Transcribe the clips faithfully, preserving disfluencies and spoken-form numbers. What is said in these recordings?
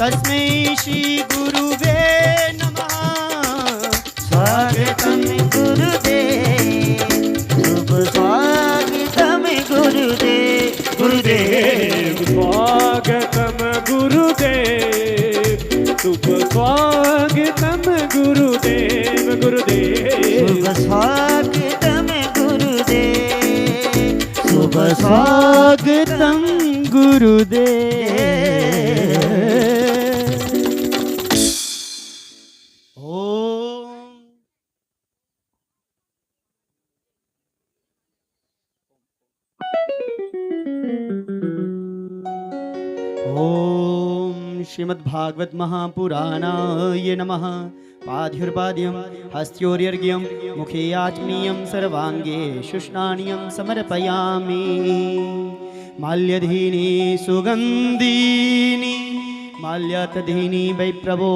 तस्मै श्री गुरुवे नमः। स्वागतं गुरुदेव, शुभ स्वागतं गुरुदेव, गुरुदेव। स्वागतं गुरुदेव, शुभ स्वागतं गुरुदेव, गुरुदेव। शुभ स्वागतं गुरुदेव, शुभ स्वागतं गुरुदेव। ओम। ओम श्रीमद्भागवत महापुराणाय नमः। पाद्युर्पाद्यं हस्तयोर्यर्घ्यं मुखे आचमनीयं सर्वांगे शुष्णानीयं समर्पयामि। माल्यादीनि सुगंधीनि माल्यादीनि वै प्रभो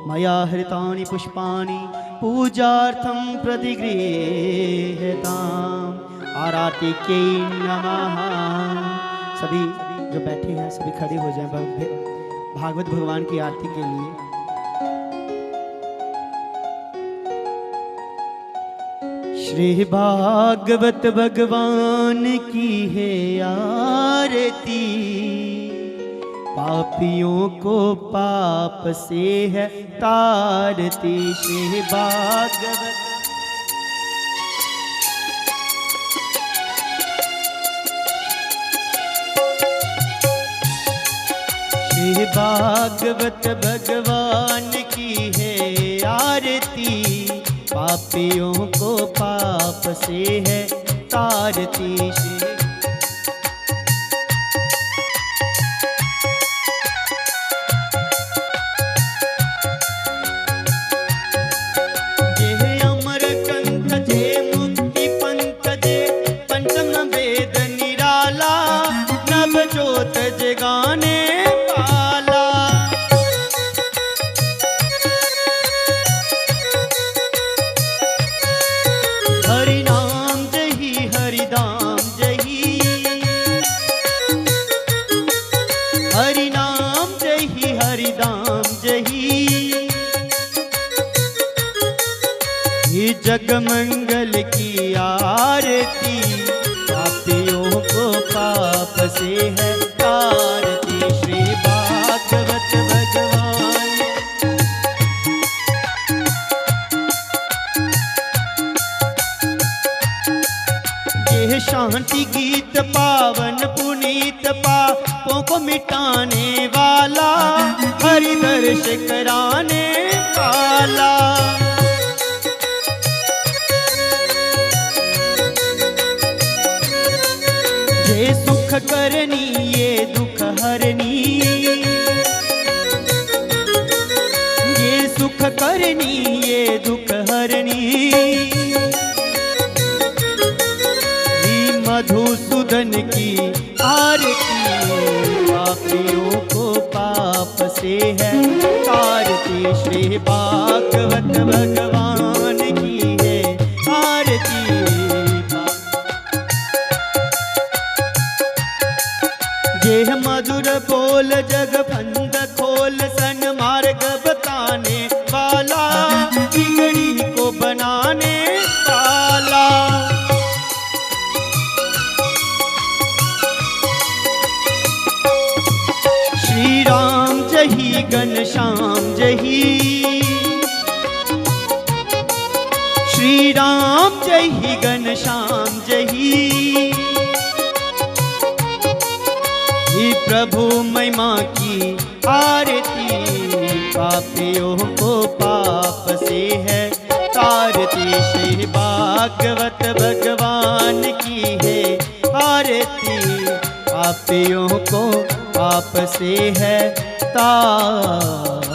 मया हृतानि पुष्पाणि पूजार्थं प्रतिगृह्यताम्। आरती के नमः। सभी जो बैठे हैं, सभी खड़े हो जाएं, भग-, भागवत भगवान की आरती के लिए। श्री भागवत भगवान की है आरती, पापियों को पाप से है तारती। श्री भागवत, श्री भागवत भगवान की है आरती, पापियों को पाप से है तारती। श्री जे अमर कंठ जे मुक्ति पंथ जे, पंचम वेद निराला, नव जोत जगाने वाला। हरि नाम जही, हरि धाम जही, हरि नाम जही, हरि धाम जही। ये जग मंगल की आरती, पापियों को पाप से है तारती। श्री भागवत भगवान ये शांति गीत पावन पुनीत, पापों को मिटाने वाला, हरि दर्श कराने वाला। ये सुख करनी, ये दुख हरनी, ये सुख करनी, ये दुख हरनी। श्री मधुसूदन की आरती, पापियों को पाप से है तारती। श्री भागवत भगवान की है आरती। ये मधुर बोल जग फंद खोल, सन्मार्ग बताने वाला, बिगड़ी को बनाने वाला। श्री राम जही घनश्याम जही, श्री राम जही घनश्याम जही। हे प्रभु महिमा की आरती, पापियों को पाप से है तारती। श्री भागवत भगवान की है आरती, पापियों को पाप से है तारती।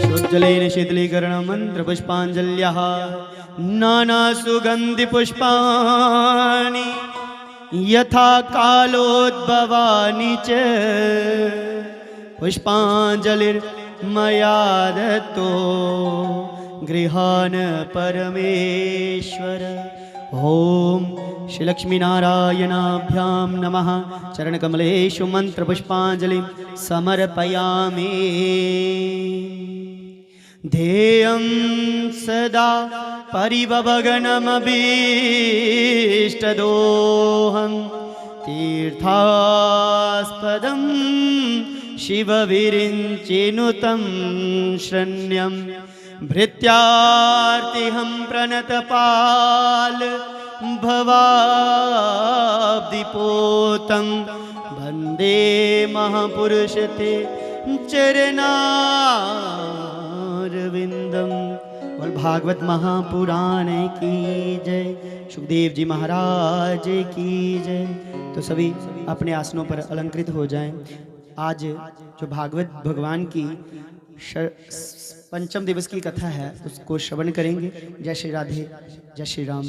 शुद्धलेन शीतलीकरण मंत्र पुष्पांजल्यः। नाना सुगंधि पुष्पाणि यथा कालोद्भवानि च। पुष्पांजलिर्मया दत्तो गृहाण परमेश्वर। ॐ श्री लक्ष्मीनारायणाभ्यां नमः। चरणकमलेषु मन्त्रपुष्पाञ्जलिं समर्पयामि। ध्येयं सदा परिभवघ्नमभीष्टदोहं तीर्थास्पदं शिवविरिञ्चिनुतं शरण्यं भृत्यार्तिहं प्रणतपाल भवाब्दिपोतं वन्दे महापुरुष ते चरणारविंदम। बोल भागवत महापुराण की जय, सुखदेव जी महाराज की जय। तो सभी अपने आसनों पर अलंकृत हो जाएं। आज जो भागवत भगवान की श-, पंचम दिवस की कथा है, उसको श्रवण करेंगे। जय श्री राधे, जय श्री राम।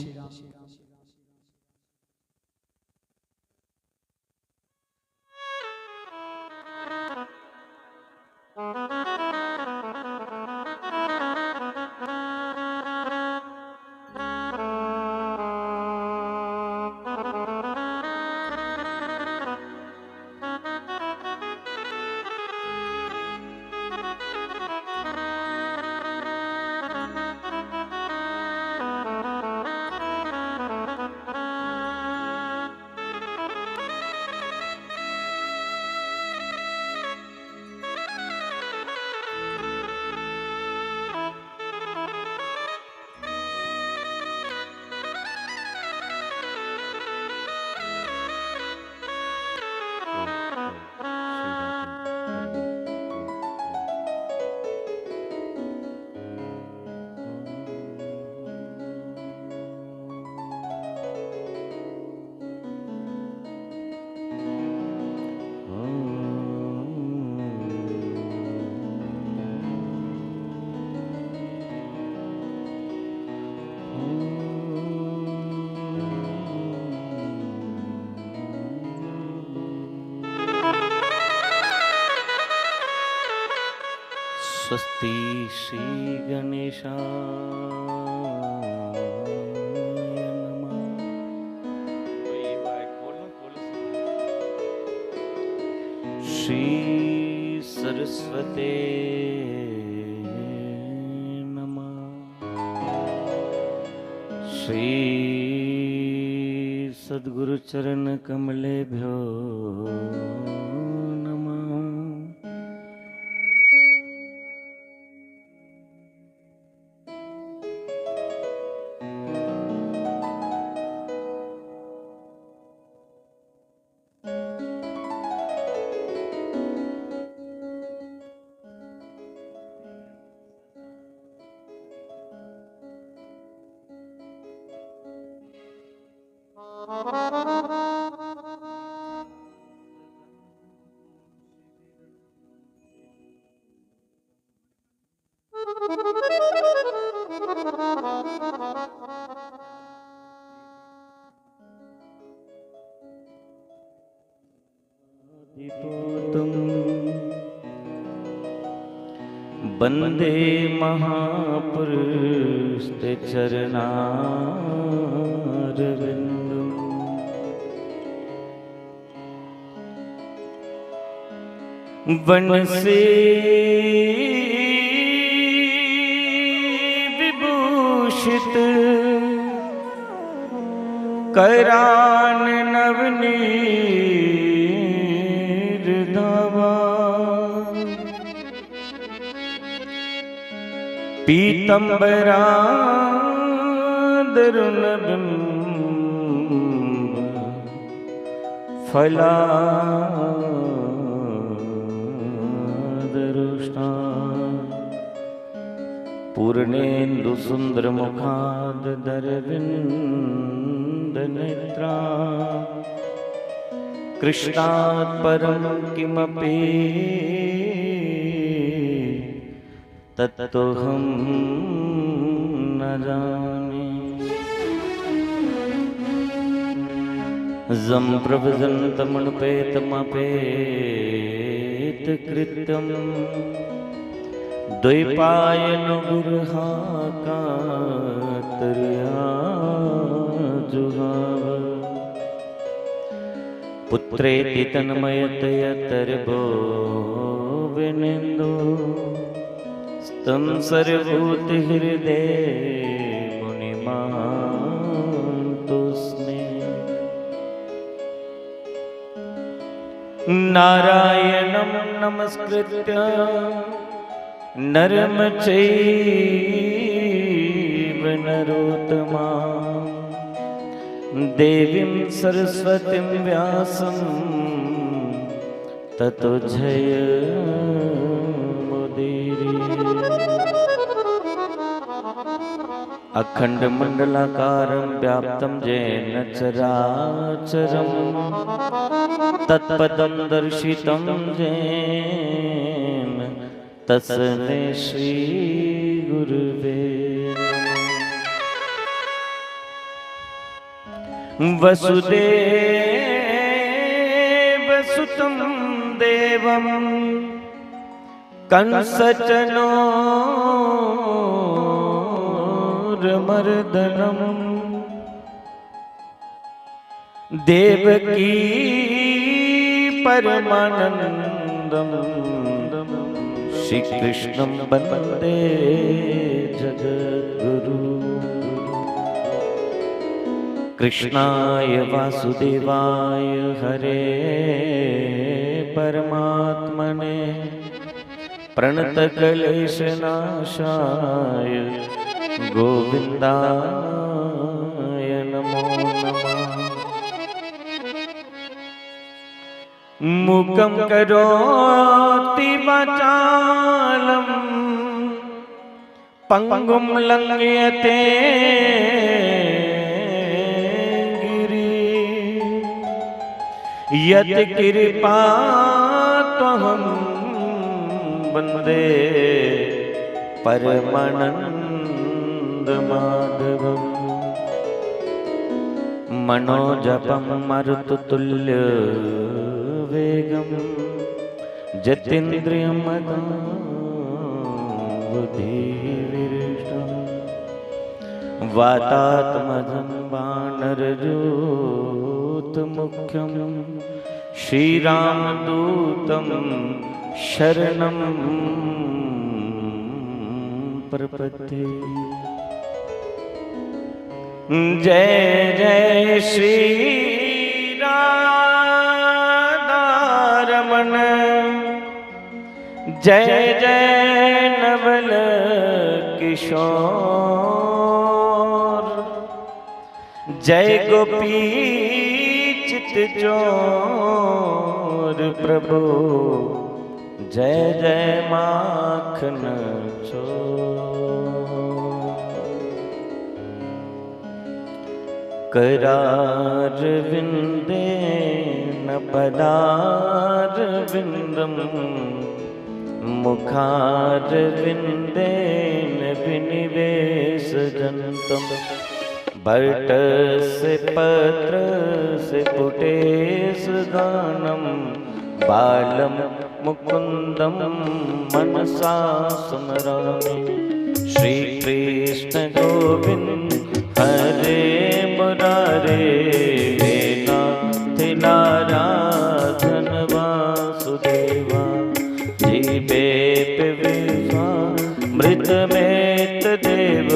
स्वस्ति श्री गणेशाय नमः। श्री सरस्वते नमः। श्री सद्गुरु चरण कमलेभ्यो नमः। पूतं वन्दे महापुरुषते चरणारविन्दम्। वनसे विभूषित करान नवनीर धावा। पीतंबरादरुण बिंब फलादरुष्टा। पूर्णेन्दु सुंदर मुखादरविंद नेत्रा। कृष्णात् परं किमपि तत्तोऽहं न जाने। जं प्रव्रजन्तमनुपेतमपेतकृत्यं। द्वैपायनो गुरुहाकातर्याय सुहाव। पुत्रेति तन्मयतयतर्वो विनिन्दु, तं सर्वभूतहृदयमुनिमान्तोऽस्मि। नारायणं नमस्कृत्य नरं चैव नरोत्तमम्। देवीं सरस्वतीं व्यासं ततो जयमुदीरये। अखण्डमण्डलाकारं व्याप्तं येन चराचरम्। तत्पदं दर्शितं येन तस्मै श्रीगुरुवे नमः। वसुदेवसुतं देवं कंसचनोर्मर्दनम्। देवकी परमानन्दं श्रीकृष्णं वन्दे जगद्गुरु। कृष्णाय वासुदेवाय हरे परमात्मने प्रणतक्लेशनाशाय गोविन्दाय नमो नमः। मूकं करोति वाचालं पङ्गुं लङ्घयते गिरि। यत्कृपात्वहं वन्दे परमानन्दमाधवम्। मनोजवं मारुततुल्यवेगं जितेन्द्रियं मनोजवं बुद्धिवरिष्ठम्। वातात्मजं वानरयूथमुख्यं श्रीरामदूतं शरणं प्रपद्ये। जय जय श्री राधारमण, जय जय नवल किशोर, जय गोपी चित चोर प्रभु, जय जय माखन चोर। करारविन्देन पदारविन्दं मुखारविन्देन विनिवेशयन्तम्। वटस्य पत्रस्य पुटेशयनम्। बालं मुकुन्दं मनसा स्मरामि। श्रीकृष्ण गोविन्द हरे मुरारे। हे नाथ नारायण वासुदेवा। जीवेऽपि विश्वामृतमेतदेव।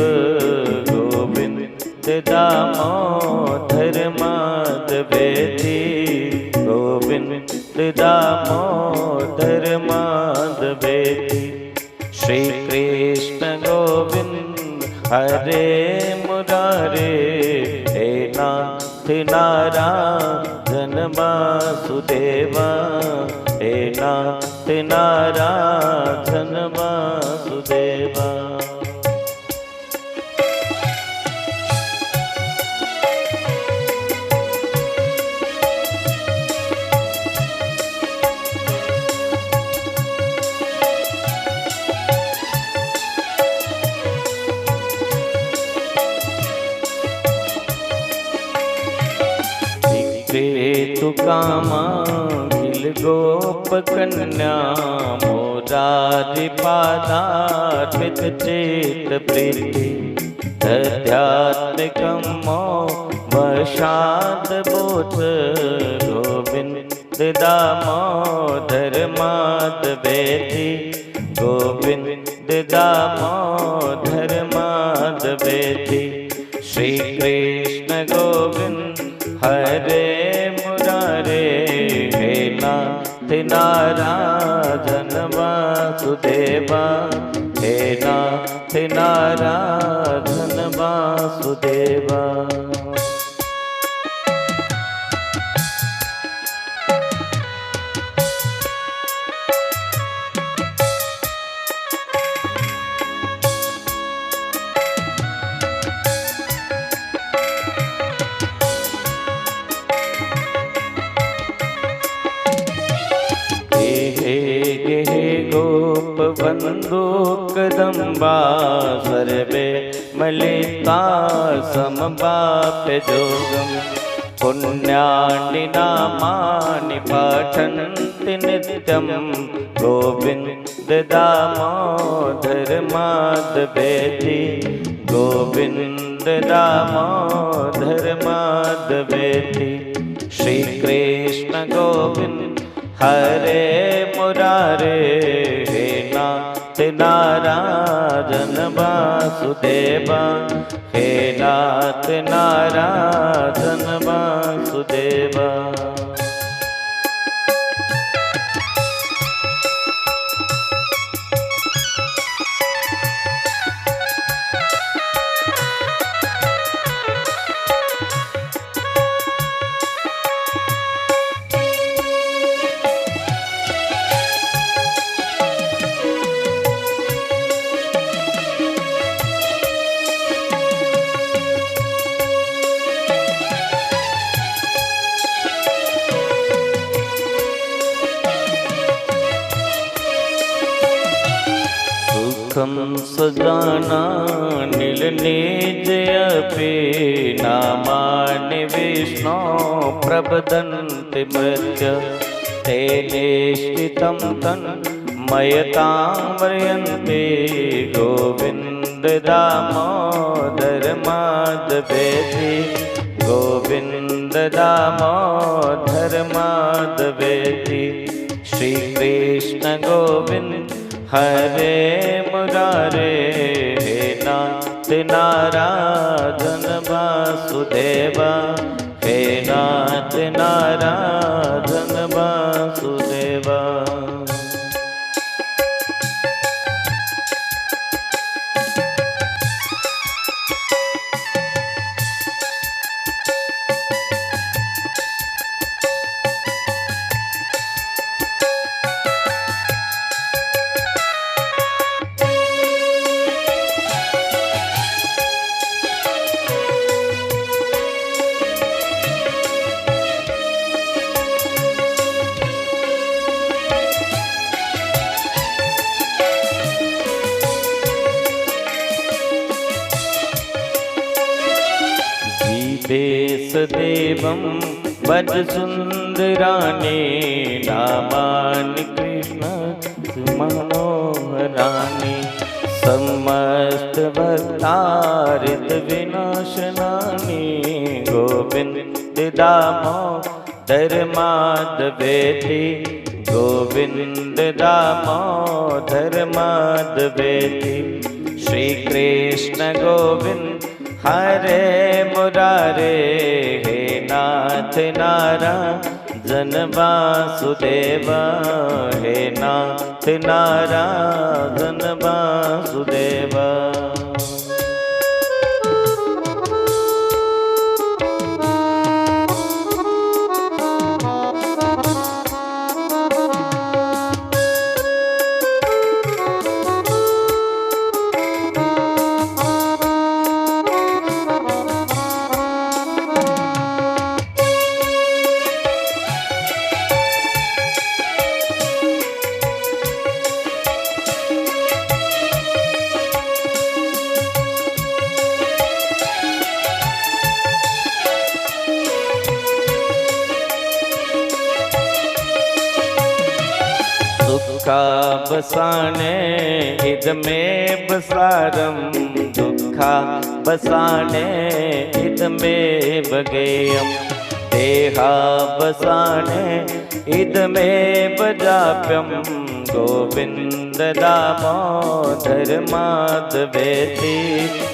गोविन्द दामोदर माधवेति। गोविन्द दामोदर माधवेति। श्रीकृष्ण गोविन्द हरे मुरारे। हे नाथ नारायण वासुदेवा। हे नाथ नारायण वासुदेवा। क्रेतु कामाखिल गोप कन्या। मोरारि पादार्पित चित प्रीति अध्यात्मिकं मो शांत बोध गोविंद दामोदर माधवेति। गोविंद दामोदर माधवेति। श्री कृष्ण गोविंद हरे मुरारे। हे नाथ नारायण वासुदेवा। हे नाथ नारायण वासुदेवा। गेहे गेहे गोप वंदो कदम्बा। सर्वे मलिता समवाप्य जोगम। पुण्यानि नामानि पठन्ति नित्यं। गोविन्द दामोदर माधवेति। गोविन्द दामोदर माधवेति। श्री कृष्ण गोविन्द हरे मुरारे। हे नाथ नारायण वासुदेवा। हे नाथ नारायण वासुदेवा। सुखं सजानानिल निज अपि। नामानि विष्णो प्रवदन्ति मृत्य। ते निष्ठितं तन्मयतां मृयन्ति। गोविन्द दामोदर माधवेति। गोविन्द दामोदर माधवेति। श्री कृष्ण गोविन्द हरे मुरारे। हे नाथ नारायण वासुदेवा। हे नाथ नारायण वासुदेवा। जीवेश देवं ब्रजसुन्दराणि। नामानि कृष्णस्य मनोहराणि। समस्तभक्तारितविनाशनानि। गोविन्द दामोदर माधवेति। गोविन्द दामोदर माधवेति। श्री कृष्ण गोविन्द हरे मुरारे। हे नाथ नारायण वासुदेवा। हे नाथ नारायण वासुदेवा। दुःखावसाने इदमेव सारं। दुःखा बसाने इदमेव गेयम्। देहावसाने इदमेव जाप्यम्। गोविन्द दामोदर माधवेति।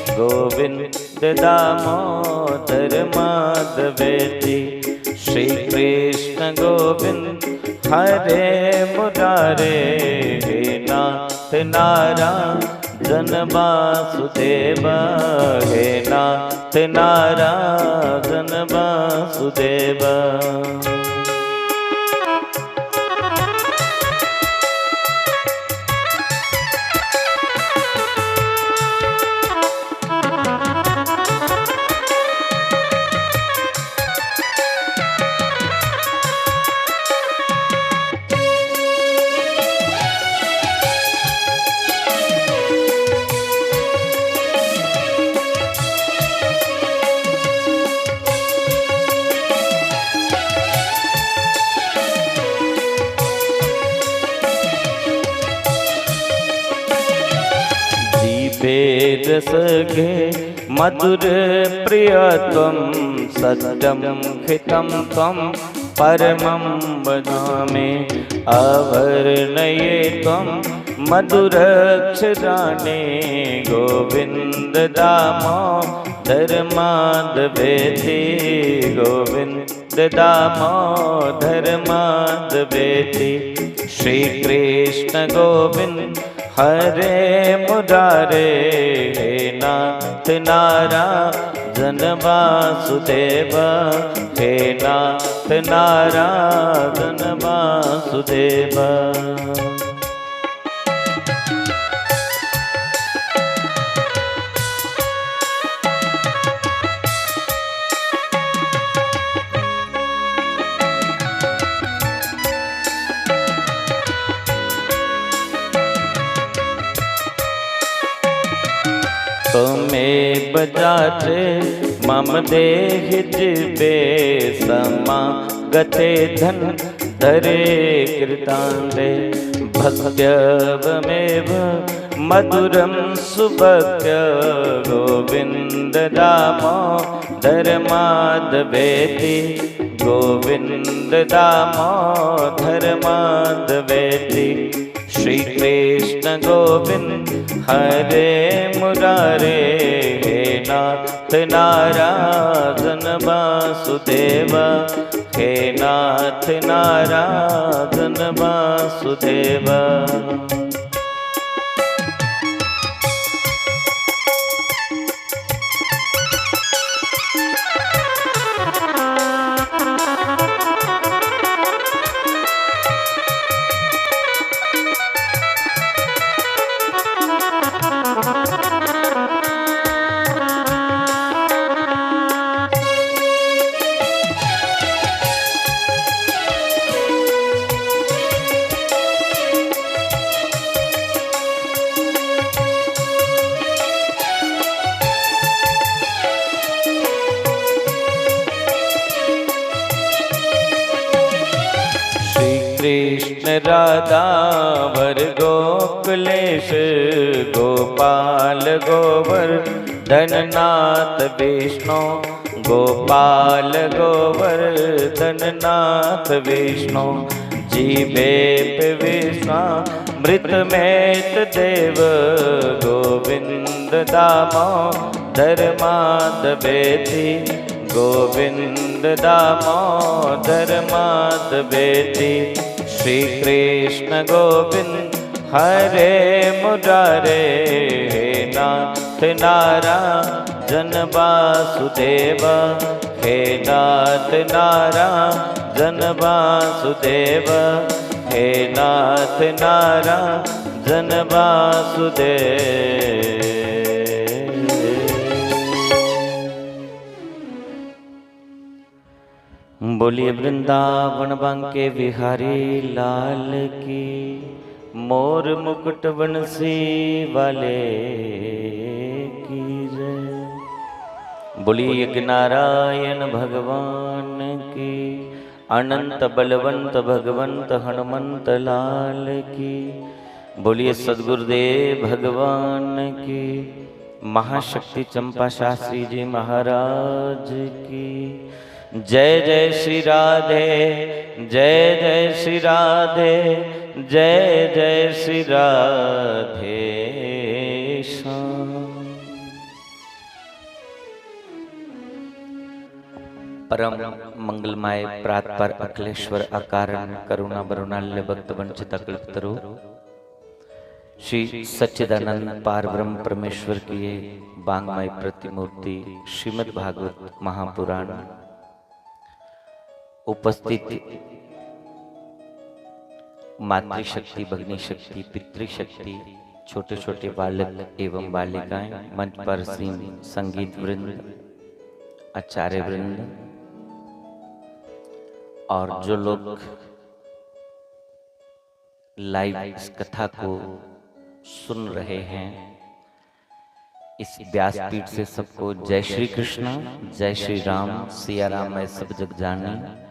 गोविन्द दामोदर माधवेति। श्री कृष्ण गोविन्द हरे मुरारे। हे नाथ नारायण वासुदेव। हे नाथ नारायण वासुदेव। जीभे रसगे मधुर प्रिय त्वं, सत्यं हितं त्वं परमं वदामि। अवर्णये त्वं मधुरक्षराणि। गोविन्द दामोदर माधवेति। गोविन्द दामोदर माधवेति। श्री कृष्ण गोविन्द हरे मुरारे। हे नाथ नारायण वासुदेव। हे नाथ नारायण वासुदेव। त्वमेव जाते मम देहि जीवे, समागते धन धरे कृतान्ते। भक्त्येवमेव मधुरं सुभक्त्य गोविन्द दामोदर माधवेति। गोविन्द दामोदर माधवेति। श्री कृष्ण गोविन्द हरे मुरारे। हे नाथ नारायण वासुदेव। हे नाथ नारायण वासुदेव। श्री कृष्ण राधा वर गोकुलेश, गोपाल गोवर्धन नाथ विष्णु, गोपाल गोवर्धन नाथ विष्णु। जीवे पे विश्वामृत मेत देव, गोविन्द दामोदर माधवेति। गोविन्द दामोदर माधवेति। श्री कृष्ण गोविन्द हरे मुरारे। हे नाथ नारायण वासुदेव। हे नाथ नारायण वासुदेव। हे नाथ नारायण वासुदेव। बोलिए वृंदावन बांके बिहारी लाल की, मोर मुकुट बंसी वाले की जय। बोलिए यज्ञ नारायण भगवान की, अनंत बलवंत भगवंत हनुमंत लाल की। बोलिए सदगुरुदेव भगवान की। महाशक्ति चंपा शास्त्री जी महाराज की जय। जय श्री राधे, जय जय श्री राधे, जय जय श्री राधे श्याम। परम मंगलमय प्रात पर अखिलेश्वर अकारण करुणा वरुणाल्य भक्त वंचित कल्पतरु श्री सच्चिदानंद पार ब्रह्म परमेश्वर की ये वांगमय प्रतिमूर्ति श्रीमद् भागवत महापुराण उपस्थित मातृशक्ति, भगिनी शक्ति, पितृशक्ति, छोटे छोटे बालक एवं बालिकाएं, मंच पर आसीन संगीत वृंद, आचार्य वृंद और जो लोग लाइव इस कथा को सुन रहे हैं, इस व्यासपीठ से सबको जय श्री कृष्णा, जय श्री राम, सिया राम मैं सब जग जानी,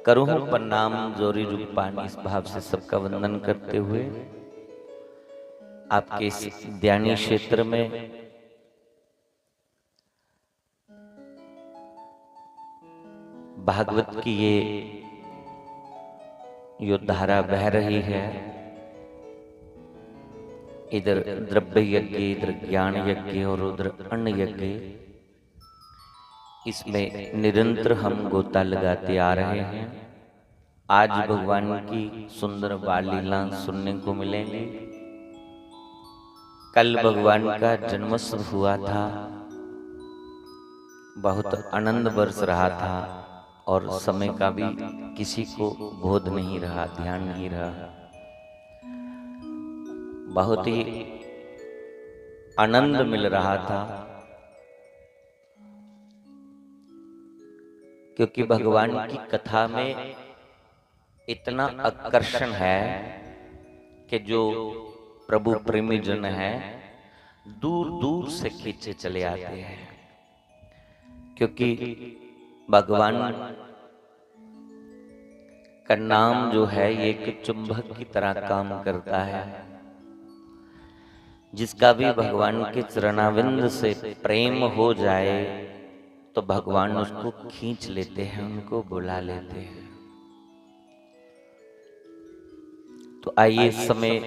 करूँ प्रणाम जोरी रूप पानी। इस भाव से सबका वंदन करते हुए आपके इस ध्यानी क्षेत्र में भागवत की ये जो धारा बह रही है, इधर द्रव्य यज्ञ, इधर ज्ञान यज्ञ और उधर अन्न यज्ञ, इसमें निरंतर हम गोता लगाते आ रहे हैं। आज भगवान की सुंदर बाल लीला सुनने को मिलेंगी। कल भगवान का जन्मोत्सव हुआ था, बहुत आनंद बरस रहा था और समय का भी किसी को बोध नहीं रहा, ध्यान नहीं रहा। बहुत ही आनंद मिल रहा था, क्योंकि भगवान की कथा में इतना आकर्षण है कि जो प्रभु प्रेमी जन है, दूर दूर से खींचे चले आते हैं, क्योंकि भगवान का नाम जो है, ये एक चुंबक की तरह काम करता है। जिसका भी भगवान के चरणाविंद से प्रेम हो जाए, तो भगवान उसको खींच लेते हैं, उनको बुला लेते हैं। तो आइए, समय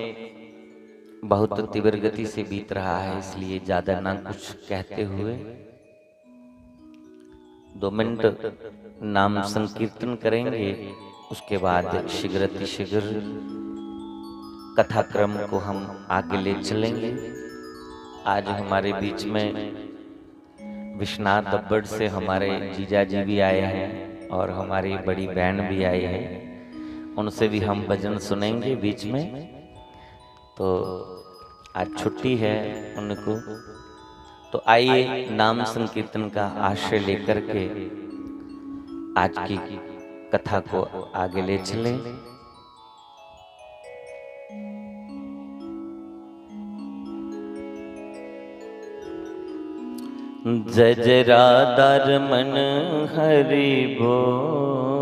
बहुत तीव्र गति से बीत रहा है, इसलिए ज़्यादा ना कुछ कहते हुए दो मिनट नाम संकीर्तन करेंगे, उसके बाद शीघ्र अतिशीघ्र कथाक्रम को हम आगे ले चलेंगे। आज हमारे बीच में विश्वनाथ दब्बड़ से हमारे जीजा जी भी आए हैं और हमारी बड़ी बहन भी आई है, उनसे भी हम भजन सुनेंगे बीच में। तो आज छुट्टी है उनको, तो आइए, नाम संकीर्तन का आश्रय लेकर के आज की कथा को आगे ले चलें। जय जय राधा रमन हरि बोल।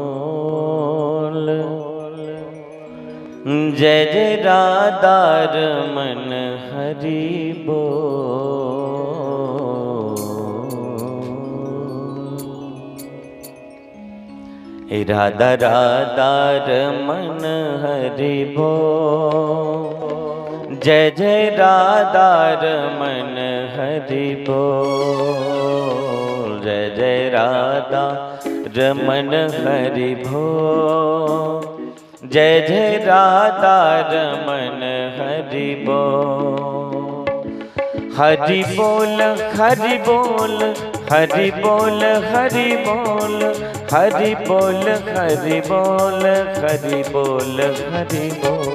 जय जय राधा रमन हरि बोल। राधा राधा रमन हरि बोल। जय जय राधा रमन हरि बोल। जय जय राधा रमन हरि बोल। जय जय राधा रमन हरि बोल। हरि बोल, हरि बोल, हरि बोल, हरि बोल, हरि बोल, हरि बोल, हरि बोल, हरि बोल।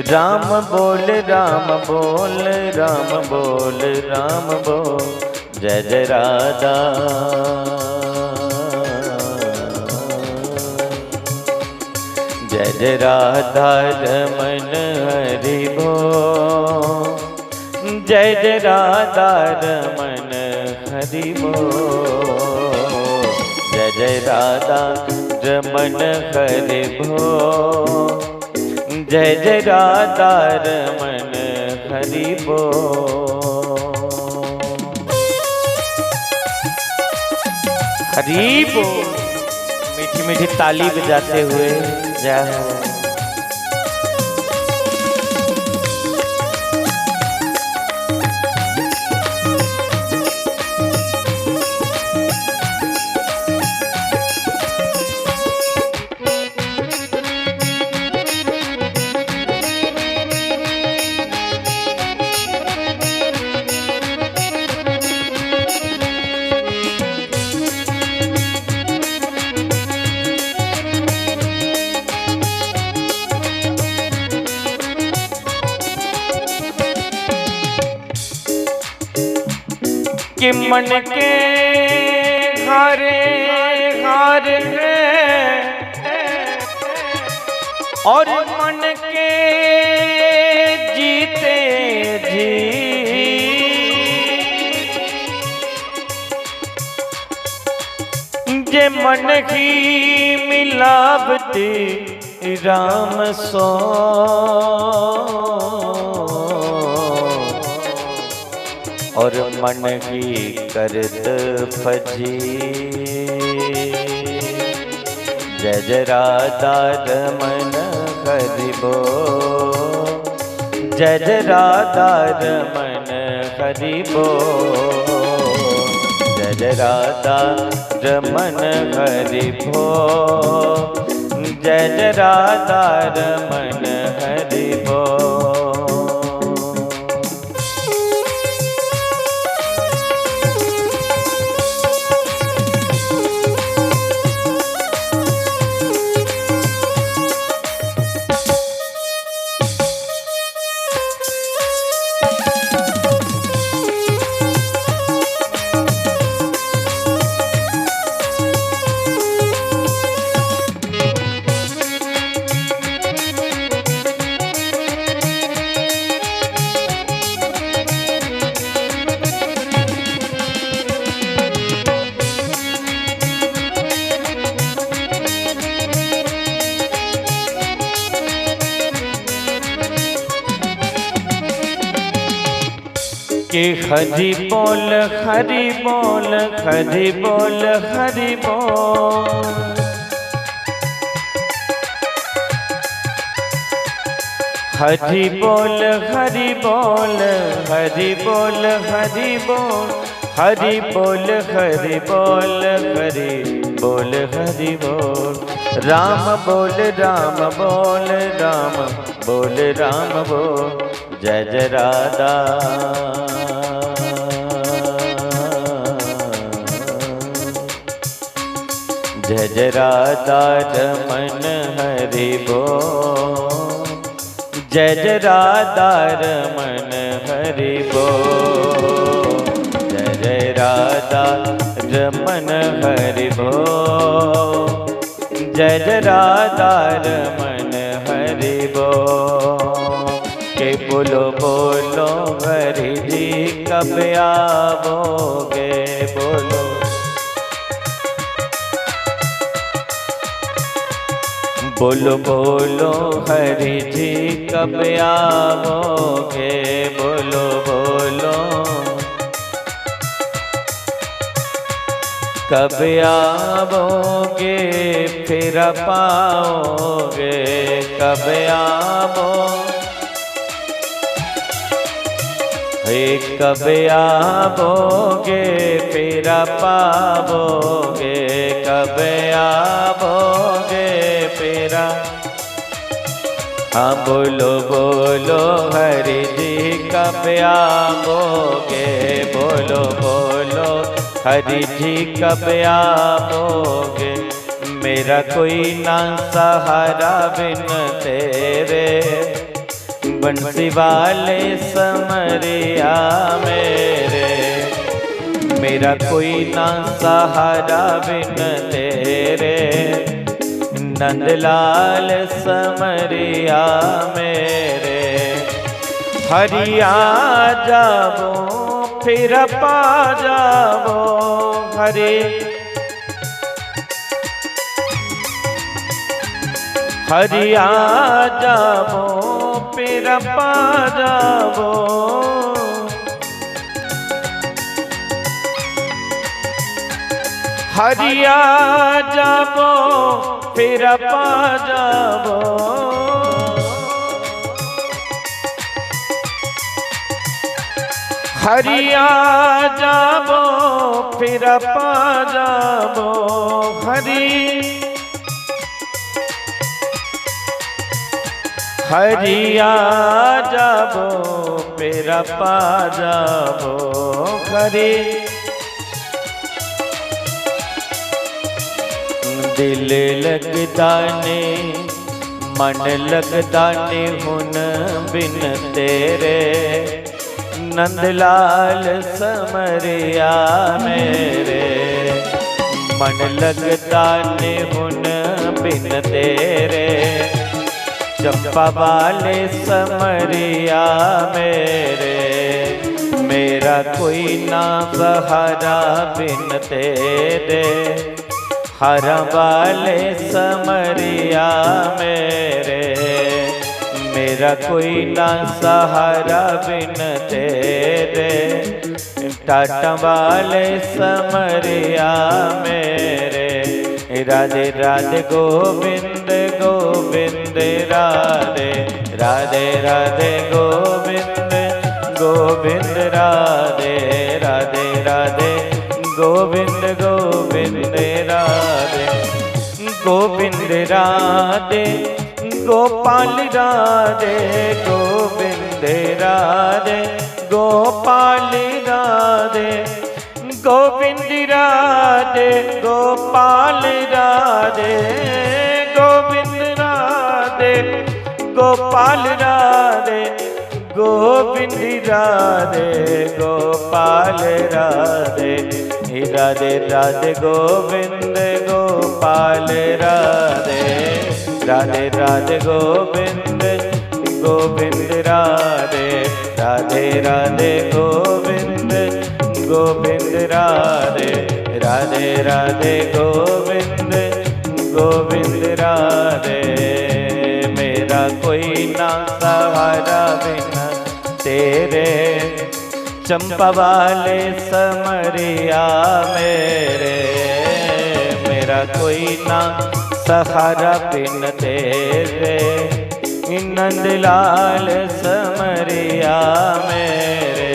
राम बोल, राम बोल, राम बोल, राम बोल। जय जय राधा। जय जय राधा रमन हरि बोल। जय जय राधा रमन हरि बोल। जय जय राधा रमन हरि बोल। जय जय राधा रमन हरि बोल। हरी बोल। मीठी मीठी ताली बजाते हुए जय हो। कि मन के हारे हार है और मन के जीते जी। जे मन की मिलावती राम सो और मन की करत फजी। जय जय राधा रमन हरि बोल। जय जय राधा रमन हरि बोल। जय जय राधा रमन हरि बोल। जय जय राधा रमन हरि बोल। कि हरि बोल, हरि बोल, हरि बोल, हरि बोल। हरि बोल, हरि बोल, हरि बोल, हरि बोल। हरि बोल, हरि बोल, हरि बोल, हरि बोल। राम बोल, राम बोल, राम बोल, राम बोल। जय जय राधा। जय जय राधा रमन हरि बोल। जय जय राधा रमन हरि बोल। जय जय राधा रमन हरि बोल। जय जय राधा रमन हरि बोल। के बोलो बोलो हरि जी कब आओगे? बोलो। बोलो बोलो हरि जी कब आओगे? बोलो बोलो कब आओगे? फिर पाओगे कब आओ? हे कब आओगे? फिर पाओगे कब आओगे? फिर हाँ बोलो बोलो हरि जी कब आओगे? बोलो बोलो हरि जी कब आओगे? मेरा कोई ना सहारा बिन तेरे, बंसी वाले समरिया मेरे। मेरा कोई ना सहारा बिन तेरे, नंदलाल समरिया मेरे। हरि आ जावो फिर पा जावो हरि। हरि आ जावो फिर पा जावो। हरिया जाबो, फिर पा जाबो। हरिया जाबो, फिर पा जाबो। हरी हरिया जाबो, पेरा पा जाबो। हरी दिल लगदा ने, मन लगदा ने हुन बिन तेरे। नंद लाल समरिया मेरे, मन लगदा ने हुन बिन तेरे। चंपा वाले समरिया मेरे, मेरा कोई ना सहारा बिन तेरे। हरा वाले समरिया मेरे, मेरा कोई ना सहारा बिन तेरे। टाटा वाले समरिया मेरे, राधे राधे गोविंद गोविंद राधे। राधे राधे गोविंद गोविंद राधे। राधे राधे गोविंद गोविंद राधे। गोविंद राधे गोपाल राधे। गोविंद राधे गोपाल राधे। गोविंद राधे गोपाल राधे। गोविंद राधे गोपाल राधे। गोविंद राधे गोपाल राधे। राधे राधे गोविंद गोपाल राधे। राधे राधे गोविंद गोविंद राधे। राधे राधे गोविंद गोविंद राधे। राधे राधे गोविंद गोविंद राधे। मेरा कोई ना सहारा बिन तेरे। चंपा वाले समरिया मेरे, मेरा कोई ना सहारा बिन तेरे। नंद लाल समरिया मेरे,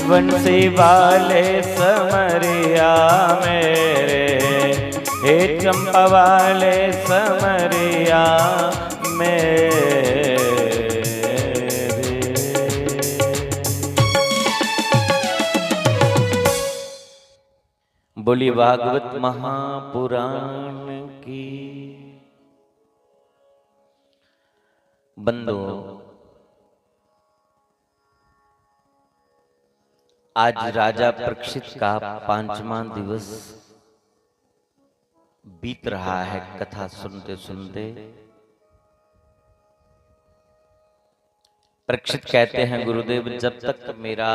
बंसी वाले समरिया मेरे, हे चंपा वाले समरिया मेरे। बोली भागवत महापुराण की। बंदो, आज राजा परीक्षित का पांचवा दिवस बीत रहा है। कथा सुनते सुनते परीक्षित कहते हैं, गुरुदेव, जब तक मेरा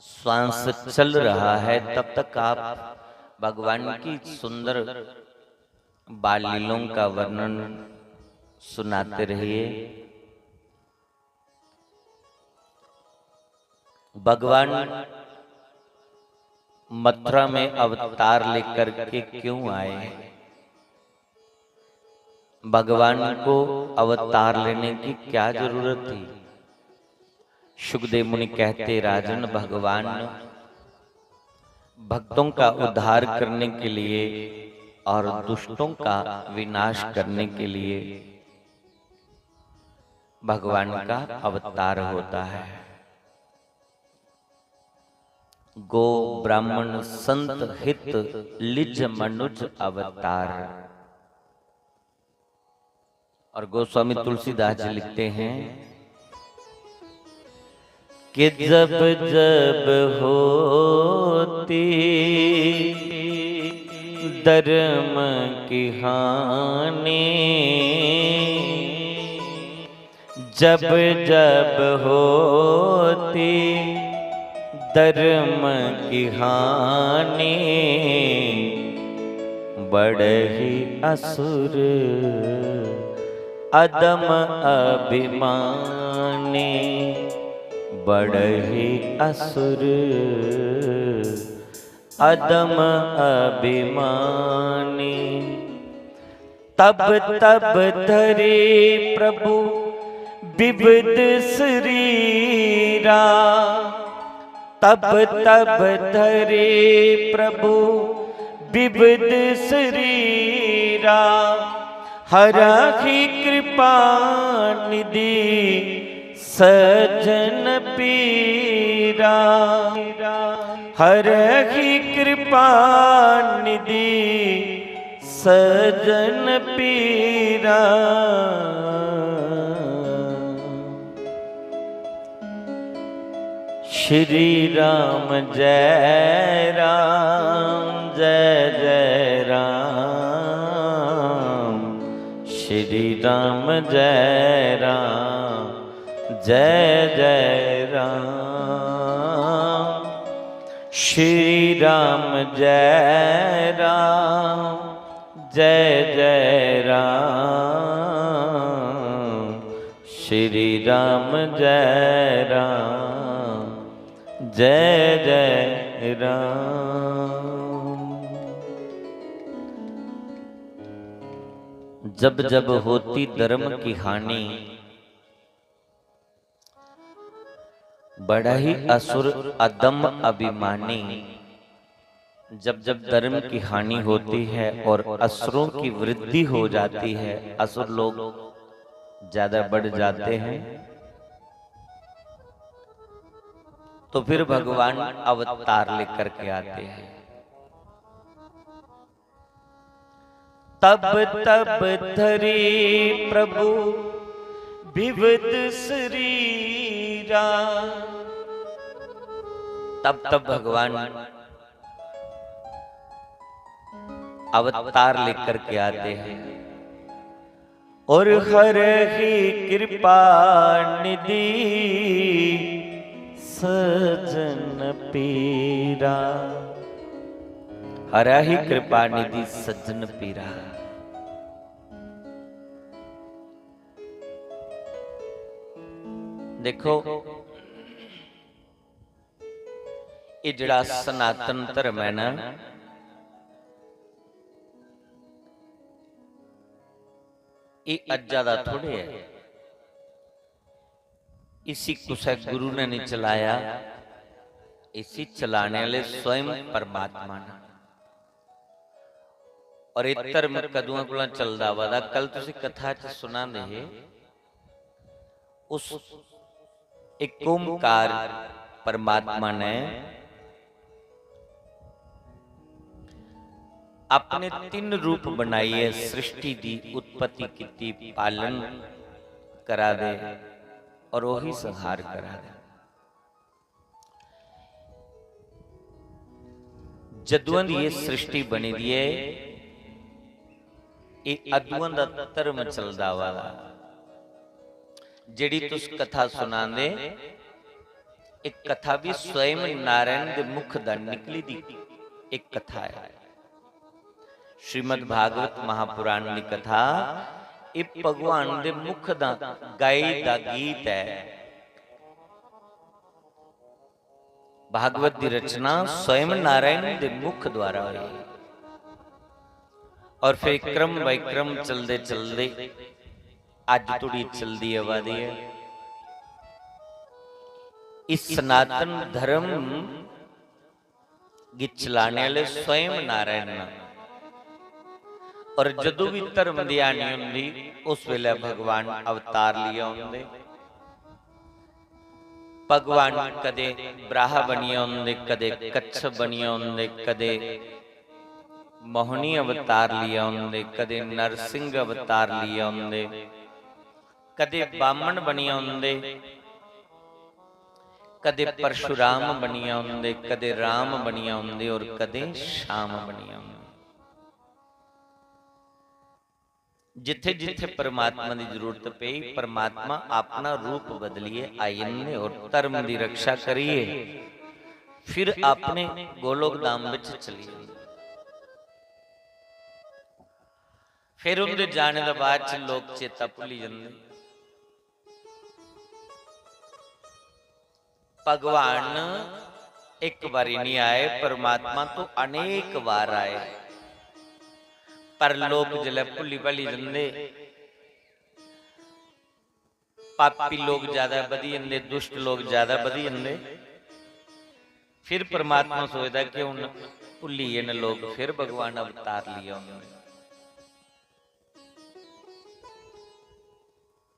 श्वास चल रहा है, तब तक आप भगवान की सुंदर बाल लीलों का वर्णन सुनाते रहिए। भगवान मथुरा में अवतार लेकर के क्यों आए? भगवान को अवतार लेने की क्या जरूरत थी? शुकदेव मुनि कहते, राजन, भगवान भक्तों का उद्धार करने के लिए और दुष्टों का विनाश करने के लिए भगवान का अवतार होता है। गो ब्राह्मण संत हित लिज मनुज अवतार। और गोस्वामी तुलसीदास जी लिखते हैं कि जब जब होती धर्म की हानि, जब जब होती धर्म की हानि, बड़े ही असुर अधम अभिमानी, बड़े ही असुर अदम अभिमानी। तब तब धरी प्रभु विविध शरीरा। तब तब धरी प्रभु विविध शरीरा। हरहि कृपा निधि सजन पीरा। हरहि कृपा निधि सजन पीरा। श्री राम जय राम जय जय राम। श्री राम जय राम जय जय राम। श्री राम जय राम जय जय राम। श्री राम जय राम जय जय राम। जब जब होती धर्म की हानि, बड़ा ही असुर अदम अभिमानी। जब जब धर्म की हानि होती है और असुरों की वृद्धि हो जाती है, असुर लोग ज्यादा बढ़ जाते हैं, तो फिर भगवान अवतार लेकर के आते हैं। तब तब धरी प्रभु विविध शरीरा। तब तब भगवान अवतार लेकर के आते हैं। और हरहि कृपा निधि सजन पीरा। हरहि कृपा निधि सजन पीरा। देखो, ये जड़ा सनातन धर्म है ना, ये अज्जा दा थोड़े है। इसी कुसै गुरु ने नहीं चलाया, इसी चलाने वाले स्वयं परमात्मा ने। और ये धर्म कदुआं कोला चलदा आवा दा? कल तुसी कथा च सुनांदे हे, उस एक ओंकार परमात्मा ने अपने तीन रूप बनाइए सृष्टि दी उत्पत्ति कीती, पालन करा दे और ओही संहार करा दे। जदुआं दी ये सृष्टि बनी दी है, ये अदुआं दा धर्म चलदा आवा दा। जेड़ी तुस कथा सुनांदे, एक कथा भी स्वयं नारायण दे मुख दा निकली दी एक कथा है। श्रीमद् भागवत महापुराण दी कथा, ये भगवान दे मुख दा गाई दा गीत है। भागवत दी रचना स्वयं नारायण दे मुख द्वारा हुई और फिर क्रम by क्रम चलदे चलदे अज तोड़ी चलदी आवा दी है। इस सनातन धर्म गी चलाने वाले स्वयं नारायण न। और जदों भी धर्म दी हानि होंदी, उस वेले भगवान अवतार लिया होंदे। भगवान कदे ब्राह बनिया होंदे, कदे कच्छप बनिया होंदे, कदे मोहनी अवतार लिया होंदे, कदे नरसिंह अवतार लिया होंदे, कदे बामन बनिया होंदे, कदे परशुराम बनिया होंदे, कदे राम बनिया होंदे और कदे श्याम बनिया होंदे। जिथे जिथे परमात्मा दी जरूरत पई, परमात्मा अपना रूप बदलिए आई जंदे और धर्म दी रक्षा करिए फिर अपने गोलोक धाम विच चली जंदे। फिर उंदे जाने दे बाद च लोक चेता भुल्ली जंदे। भगवान इक बारी नहीं आए, परमात्मा तो अनेक बार आए। पर लोक जिसलै भुल्ली भल्ली जंदे, पापी लोक ज्यादा बधी जंदे, दुष्ट लोक ज्यादा बधी जंदे। फिर परमात्मा सोचदा कि हुन भुल्ली गे न लोक, फिर भगवान अवतार लेई औंदे।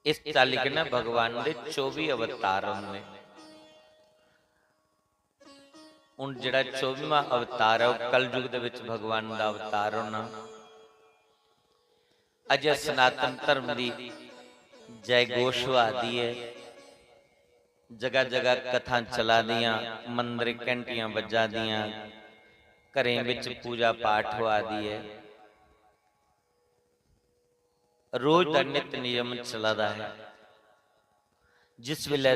इस चाल्ली कन्नै भगवान दे चौबी अवतार होंदे। हुन जेह्ड़ा चौबीवां अवतार ऐ, ओह् कलयुग दे विच भगवान दा अवतार होना। अजै सनातन धर्म दी जय घोष होआ दी ऐ, जगह-जगह कथां चला दियां, मंदर घंटियां बज्जा दियां, घरें विच पूजा पाठ होआ दी ऐ। रोज दा नित नियम चला दा ऐ। जिस वेले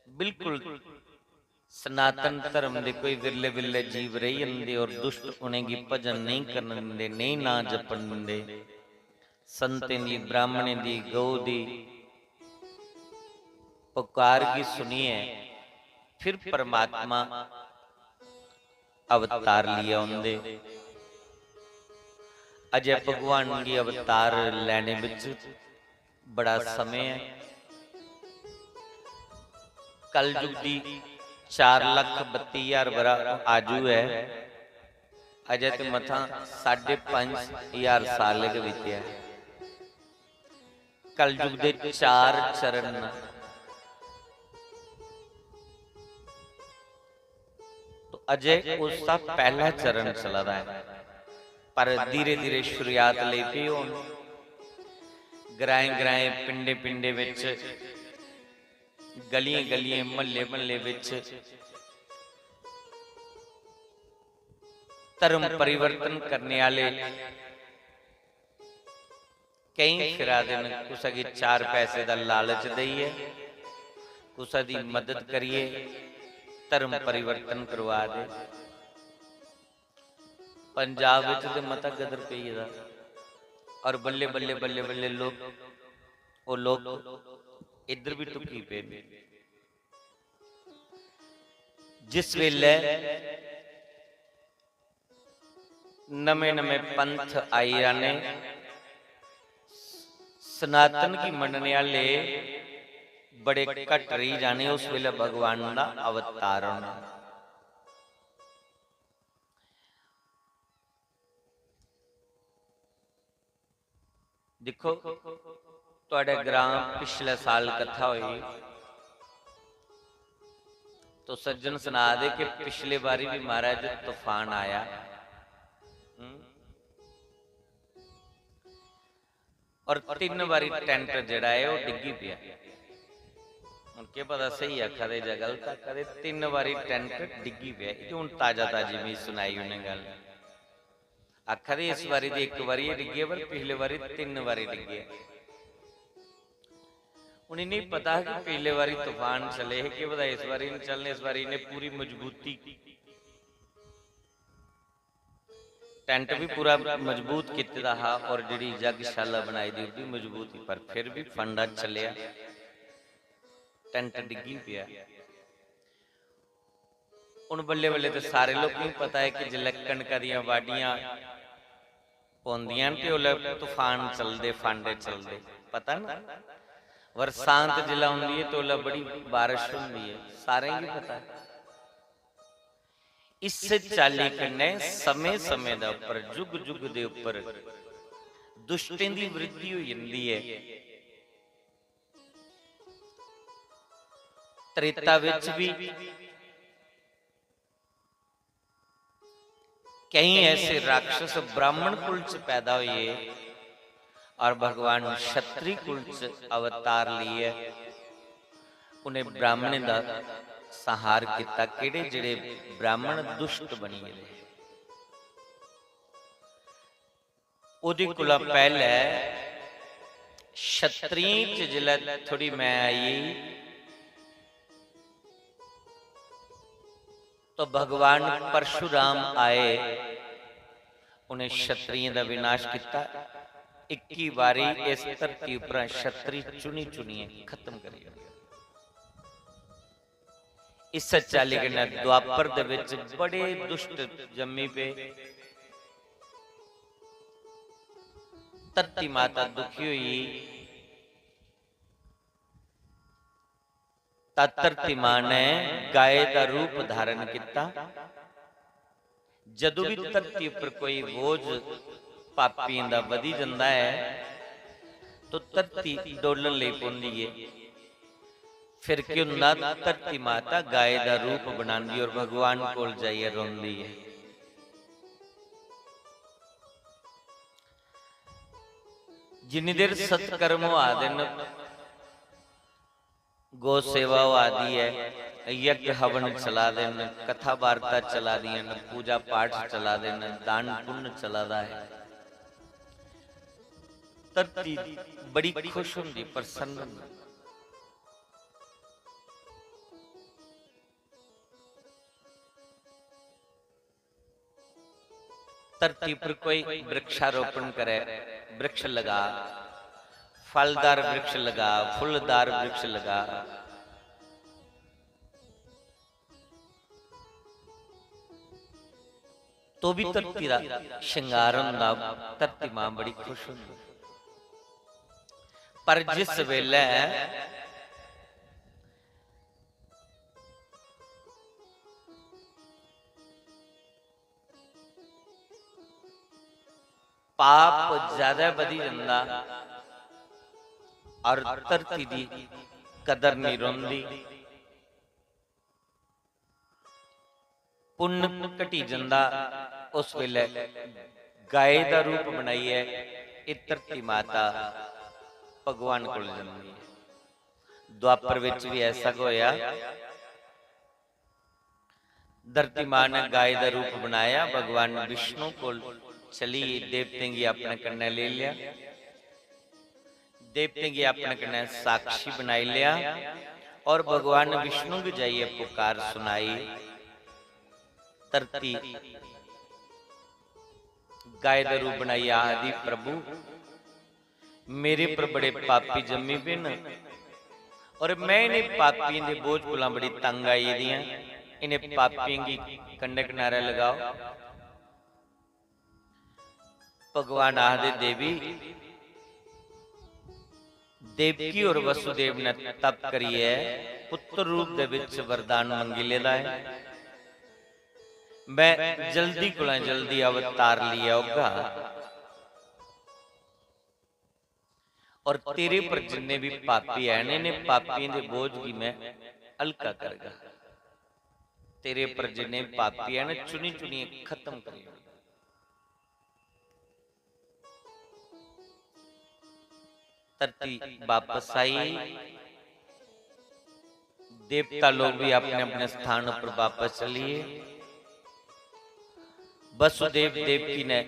बिल्कुल सनातन धर्म दे कोई विरले विरले जीव रेही जंदे और दुष्ट उ'नेंगी भजन नेईं करन दिंदे, नेईं नां जपन दिंदे, संतें दी, ब्राह्मणें दी, गौ दी पुकार गी सुनियै फिर परमात्मा अवतार लेई औंदे। अजै भगवान गी अवतार लैने बिच बड़ा समें ऐ। कलयुग दी चार लक्ख बत्ती हजार बरा आजू ऐ। अजै ते मथां साढ़े पंज हजार साल गै बीते ऐ। कलयुग दे चार चरण न। तो अजय उसदा पैह्ला चरण चला दा ऐ, पर धीरे-धीरे शुरुआत लेई पई होन। ग्राएं-ग्राएं, पिंडें-पिंडें बिच, गलियें-गलियें, म्हल्ले-म्हल्ले बिच धर्म परिवर्तन करने आह्ले केईं फिरा दे न, कुसै गी चार पैसे दा लालच देइयै, कुसै दी मदद करियै धर्म परिवर्तन करवा दे। पंजाब बिच ते मता गदर पेई गेदा, और बल्ले, बल्ले, बल्ले, बल्ले लोक, ओह् लोक इद्धर बी टुक्की पे न। जिस वेल्लै नमें-नमें पंथ आई जाने, सनातन गी मन्नने आह्ले बड़े घट रेही जाने, उस वेल्लै भगवान दा अवतार होना। दिक्खो, तुआढ़े ग्रां पिछले साल कथा होई, तो सज्जन सना दे कि पिछले बारी भी महाराज तूफान आया, हम्म? और तिन्न बारी टैंट जेह्ड़ा ऐ, ओह् डिग्गी पेआ। हुन केह् पता स्हेई आखा दे जां गलत आखा दे, तिन्न बारी टैंट डिग्गी पेआ। एह् ते हुन ताजा-ताजी मिगी सनाई उ'नें गल्ल। आखा दे इस बारी ते इक बारी गै डिग्गे, पर पिछले बारी तिन्न बारी डिग्गे। उ'नें नेईं पता हा कि पिछले बारी तूफान चले हे, केह् पता इस बारी निं चलने। इस बारी इ'नें पूरी मजबूती, टैंट बी पूरा मजबूत कीते दा हा और जेह्ड़ी यज्ञशाला बनाई दी, ओह् बी मजबूत ही, पर फिर बी फंडा चलेआ, टैंट डिग्गी पेआ। हुन बल्लें-बल्लें ते सारे लोकें गी पता ऐ कि जिसलै कनका दियां बाड्डियां पौंदियां न ते उसलै तूफान चलदे, फांडे चलदे, पता ना? बरसांत जिसलै औंदी ऐ ते उसलै बड़ी बारिश होंदी ऐ, सारें गी पता ऐ। इस चाल्ली कन्नै समें-समें दे उप्पर, जुग-जुग दे उप्पर दुष्टें दी वृद्धि होई जंदी ऐ। त्रेता बिच भी केईं ऐसे राक्षस ब्राह्मण कुल च पैदा होए और भगवान क्षत्रिय कुल च अवतार लेइयै उ'नें ब्राह्मणें दा संहार कीता। केह्ड़े जेह्ड़े ब्राह्मण दुष्ट बनी गेदे। ओह्दे कोला पैह्लै क्षत्रियें च जिसलै थोह्ड़ी मैं आई, तो भगवान परशुराम आए, उ'नें क्षत्रियें दा विनाश कीता। इक्की बारी इस धरती उप्परा क्षत्रिय चुनी चुनियै खत्म करी ओड़े। इस्सै चाल्ली कन्नै द्वापर दे बिच बड़े दुष्ट जम्मी पे। धरती माता दुखी होई, तां धरती मां ने गाय दा रूप धारण किता। जदों भी धरती उपर कोई बोझ पापियें दा वधी जंदा है, तो धरती डोलन लगी पौंदी है। फिर की हुंदा, धरती माता गाय दा रूप बनांदी और भगवान कोल जाइयै रोंदी है। जिन्नी देर सत्कर्म होआ दे न, गौ सेवा होआ दी है, यज्ञ हवन चला दे न, कथा वार्ता चला दियां न, पूजा पाठ चला दे न, दान पुण्य चला दा है, धरती बड़ी खुश होंदी, प्रसन्न होंदी। धरती पर कोई वृक्षारोपण करे, वृक्ष लगा, फलदार वृक्ष लगा, फुलदार वृक्ष लगा, तो भी धरती दा श्रृंगार होंदा, धरती मां बड़ी खुश होंदी। पर जिस वेले पाप ज्यादा बधी जंदा और धरती दी कदर नहीं रौंदी, पुन्न घटी जंदा, उस वेले गाय दा रूप बनाइयै एह धरती माता भगवान कोल जंदी है। द्वापर विच भी ऐसा गै होया। धरती मां ने गाय दा रूप बनाया, भगवान विष्णु कोल चली, देवतें गी अपने कन्नै लेई लेआ, देवतें गी अपने कन्नै साक्षी बनाई लेआ और भगवान विष्णु गी जाइयै पुकार सुनाई। धरती गाय दा रूप बनाइयै आखदी, "प्रभु, मेरे पर बड़े पापी जम्मी पे न और मैं इन्हें पापियें दे बोझ कोला बड़ी तंग आई दी आं, इन्हें पापियें गी कंडे किनारे लगाओ।" भगवान आखदे, "देवी, देवकी और वसुदेव ने तप करियै पुत्र रूप दे विच वरदान मंगी लेदा है, मैं जल्दी कोला जल्दी अवतार लेइयै औगा।" और तेरे पर जिन्ने भी पापी हैन, इन्हें पापियें दे बोझ गी मैं हल्का करगा। तेरे पर जिन्ने पापी हैन, चुनी चुनियै खत्म करी ओड़गा। धरती वापस आई, देवता लोग भी अपने-अपने स्थान पर वापस चलिए। वसुदेव देवकी ने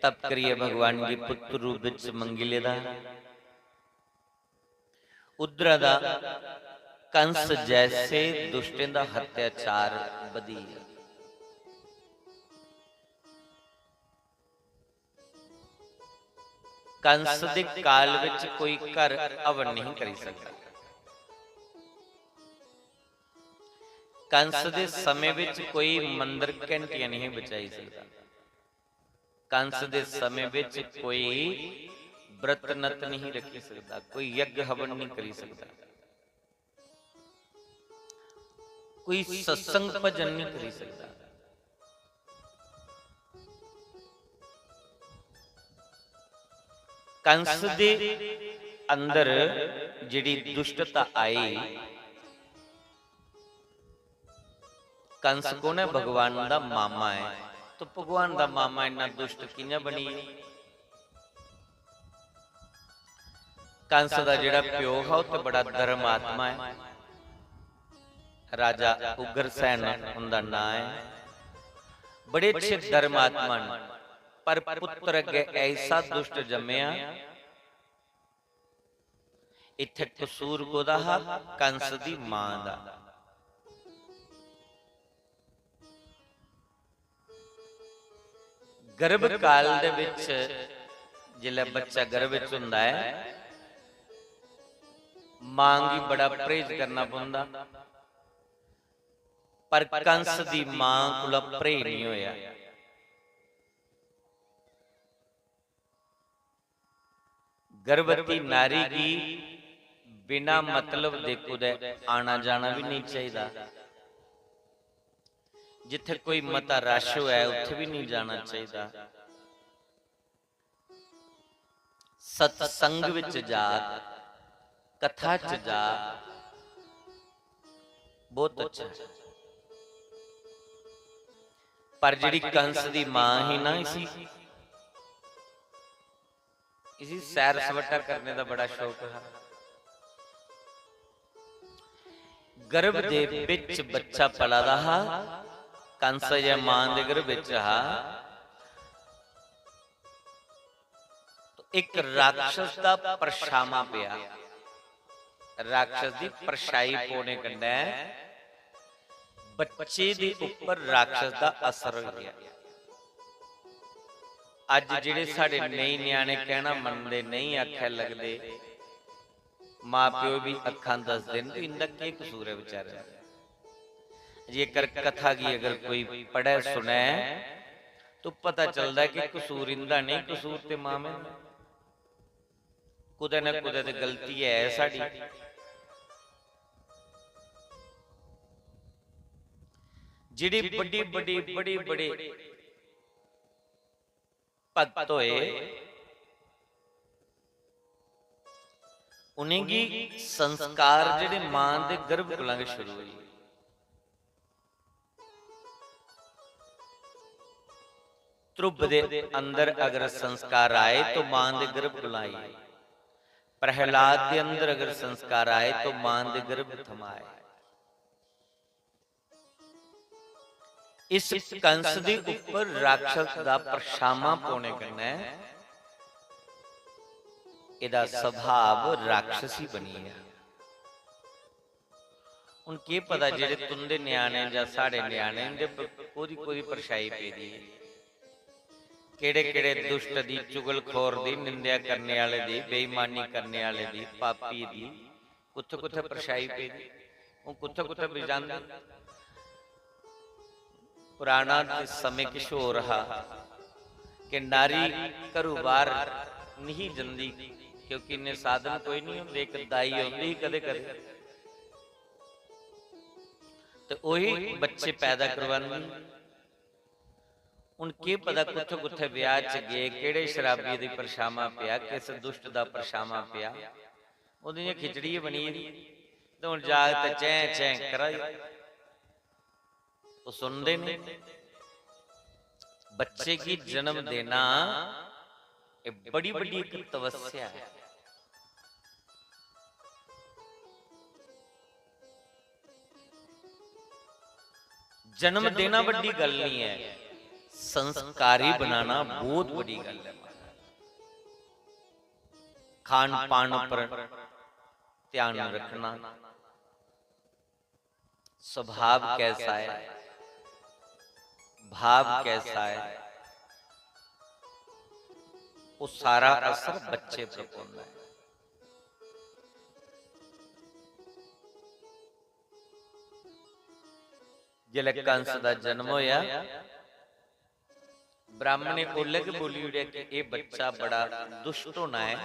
तप करिए भगवान गी पुत्र रूप विच मंगी लेदा। उद्धरा दा कंस जैसे दुष्टें दा हत्याचार बधी गया। कंस दे काल विच कोई घर हवन नहीं करी सकदा। कंस दे समय विच कोई मंदिर घंटियां नहीं बजाई सकदा। कंस दे समय विच कोई व्रत नत नहीं रखी सकदा, कोई यज्ञ हवन नहीं करी सकदा। कोई सत्संग भजन नहीं करी सकदा। कंस दे अंदर जेड़ी दुष्टता आई, कंस कौन है? भगवान दा मामा है। तो भगवान दा मामा इन्ना दुष्ट कियां बनी? कंस दा जेड़ा प्यो हा, ओह ते बड़ा धर्मात्मा है। राजा उग्रसेन उंदा नां है। बड़े अच्छे धर्मात्मा न, पर पुत्र अग्गे ऐसा दुष्ट जम्मया, इत्थे कसूर कोदा हा? कंस दी मां दा। गर्भ काल दे विच जिसलै बच्चा गर्भ विच हुंदा ऐ, मां गी बड़ा परहेज करना पौंदा। पर कंस दी मां कोला परे नहीं होया। गर्भवती नारी गी बिना मतलब दे कुदै आना जाना भी नहीं चाहिदा। जित्थै कोई मता रश होऐ, उत्थै भी नहीं जाना चाहिदा। सत्संग विच जा, कथा च जा, बहुत अच्छा है। पर जिहड़ी कंस दी मां ही ना, इसी, इसी सैर सपाटा करने दा बड़ा शौक हा। गर्भ दे विच बच्चा पला दा हा, कंस अजें मां दे गर्भ विच हा। तो इक राक्षस दा परछामां पेआ। राक्षस दी परछाई पौने कन्नै बच्चे दे उप्पर राक्षस दा असर होई गेआ। अज्ज जेह्ड़े साढ़े नेईं ञ्याणे कहना मनदे, नेईं आखै लगदे, मां प्यो बी अक्खां दसदे न, ते इंदा केह् कसूर ऐ बेचारे दा? जेकर कथा गी अगर कोई पढ़ै सुनै, तो पता चलदा ऐ कि कसूर इंदा नेईं, कसूर ते मां दा। कुतै ना कुतै ते गलती ऐ साढ़ी। जेह्ड़े बड्डे, बड्डे, बड़े, बड़े भक्त होए, उनेंगी संस्कार जेह्ड़े मां दे गर्भ कोला गै शुरू होई। ध्रुव दे अंदर अगर संस्कार आए तो मां दे गर्भ कोला आए। प्रहलाद दे अंदर अगर संस्कार आए तो मां दे गर्भ थमां आए। इस कंस दे उप्पर राक्षस दा परछामां पौने कन्नै एदा स्वभाव राक्षसी बनी गेआ। हुन केह् पता जेह्ड़े तुंदे ञ्याणे जां साढ़े ञ्याणे, इंदे पर कोह्दी कोह्दी परछाई पेदी ऐ, केह्ड़े केह्ड़े दुष्ट दी, चुगलखोर दी, निंदेआ करने आह्ले दी, बेईमानी करने आह्ले दी, पापी दी, कुत्थै कुत्थै परछाई पेदी, ओह् कुत्थै कुत्थै बजांदे। पुराना ते समें किश होर हा कि नारी घरू बाहर नहीं जंदी, क्योंकि इन्ने साधन कोई नहीं होंदे। इक दाई औंदी ही कदे कदे, ते ओही बच्चे पैदा करवांदी। हुन केह् पता कुत्थै कुत्थै ब्याह च गे, केह्ड़े शराबी दी परछामां पेआ, किस दुष्ट दा परछामां पेआ, ओह्दी इ'यां खिचड़ी गै बनी गेदी। ते हुन जागत चैं चैं करा दे, ओह् सुनदे नहीं। बच्चे गी जन्म देना, एह् बड़ी बड्डी इक तपस्या ऐ। जन्म देना बड्डी गल्ल नहीं ऐ, संस्कारी बनाना बहुत बड्डी गल्ल है। खान पान पर ध्यान रखना, स्वभाव कैसा है, भाव कैसा है, वो सारा असर बच्चे पर पौंदा है। जिसलै कंस दा जन्म होया, ब्राह्मणे ओल्लै गै बोली ओड़ेआ कि एह् बच्चा बड़ा दुष्ट होना ऐ।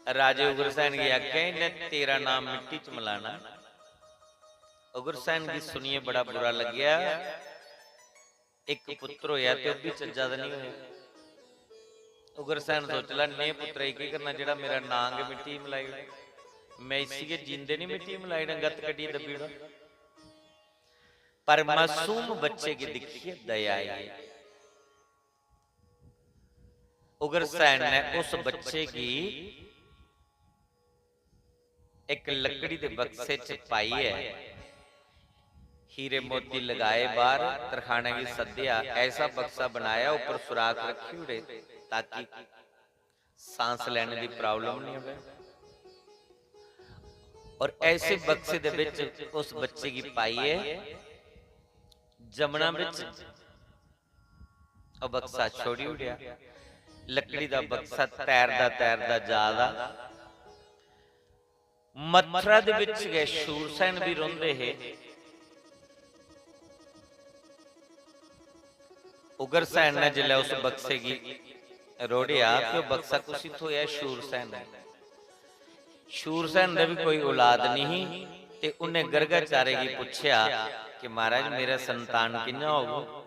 राजे उग्रसेन गी आखेआ, "इन्नै तेरा नाम मिट्टी च मलाना।" उग्रसेन गी सुनियै बड़ा बुरा लग्गेआ। इक पुत्र होया ते ओह् बी चज्जा दा निं होया। उग्रसेन सोची लै, "नेह् पुत्तरै गी केह् करना जेह्ड़ा मेरा नांऽ गै मिट्टी च मलाई ओड़ै। में इसी गै जींदे निं मिट्टी च मलाई ओड़ां, गत्त कड्ढियै दब्बी ओड़ां।" पर मासूम बच्चे गी दिक्खियै दया आई। उग्रसेन ने उस बच्चे गी इक लकड़ी दे बक्से च पाइयै हीरे मोती लगाए बाहर, तरखाने गी सद्देआ, ऐसा बक्सा बनाया, उप्पर सुराख रखी ओड़े ताकि सांस लैने दी problem नहीं होवे। और ऐसे बक्से दे विच उस बच्चे गी पाइयै जमुना विच ओह् बक्सा छोड़ी ओड़ेआ। लकड़ी दा बक्सा तैरदा तैरदा जा दा। मथुरा दे विच गै शूरसेन भी रौंह्दे हे। उग्रसेन ने जिसलै उस बक्से गी रोढ़ेआ ते ओह् बक्सा कुसी थ्होएआ? शूरसेन गी। शूरसेन दे बी कोई औलाद नेईं ही ते उन्नै गर्गाचार्य गी पुच्छेआ कि "महाराज, मेरा संतान कि'यां होग?"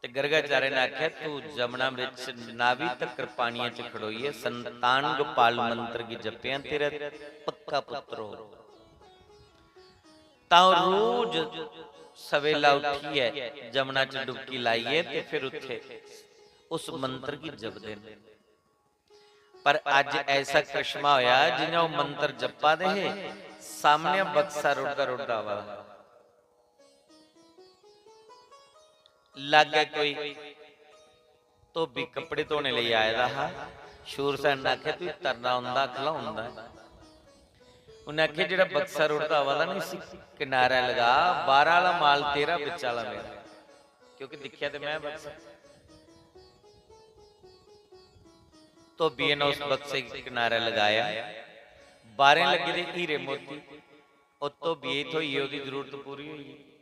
ते गर्गाचार्य ने आखेआ, "तू जमुना बिच नाभि तकर पानियै च खड़ोइयै संतान गोपाल मंत्र गी जपेआं, तेरा पक्का पुत्र होग।" तां ओह् रोज सवेला उट्ठियै जमुना च डुबकी लाइयै ते फिर उत्थै उस मंत्र गी जपदे न। पर अज्ज ऐसा करिश्मा होया, जि'यां ओह् मंत्र जप्पा दे हे, सामने बक्सा रुढ़दा रुढ़दा आवा दा। लागै कोई धोबी कपड़े धोने लेई आए दा हा। शूरसेन ने आखेआ, "तुगी तरना औंदा?" आखन लगा, "औंदा ऐ।" उन्नै आखेआ, "जेह्ड़ा बक्सा रुढ़दा आवा दा ना, इसी किनारै लगा, बाह्रा आह्ला माल तेरा, बिच्चा आह्ला मेरा, क्योंकि दिक्खेआ ते में बक्सा।" धोबिये ने उस बक्से गी किनारै लगाया। बाह्रें लग्गे दे हीरे मोती, ओह् धोबिये गी थ्होई गे, ओह्दी जरूरत पूरी होई गेई।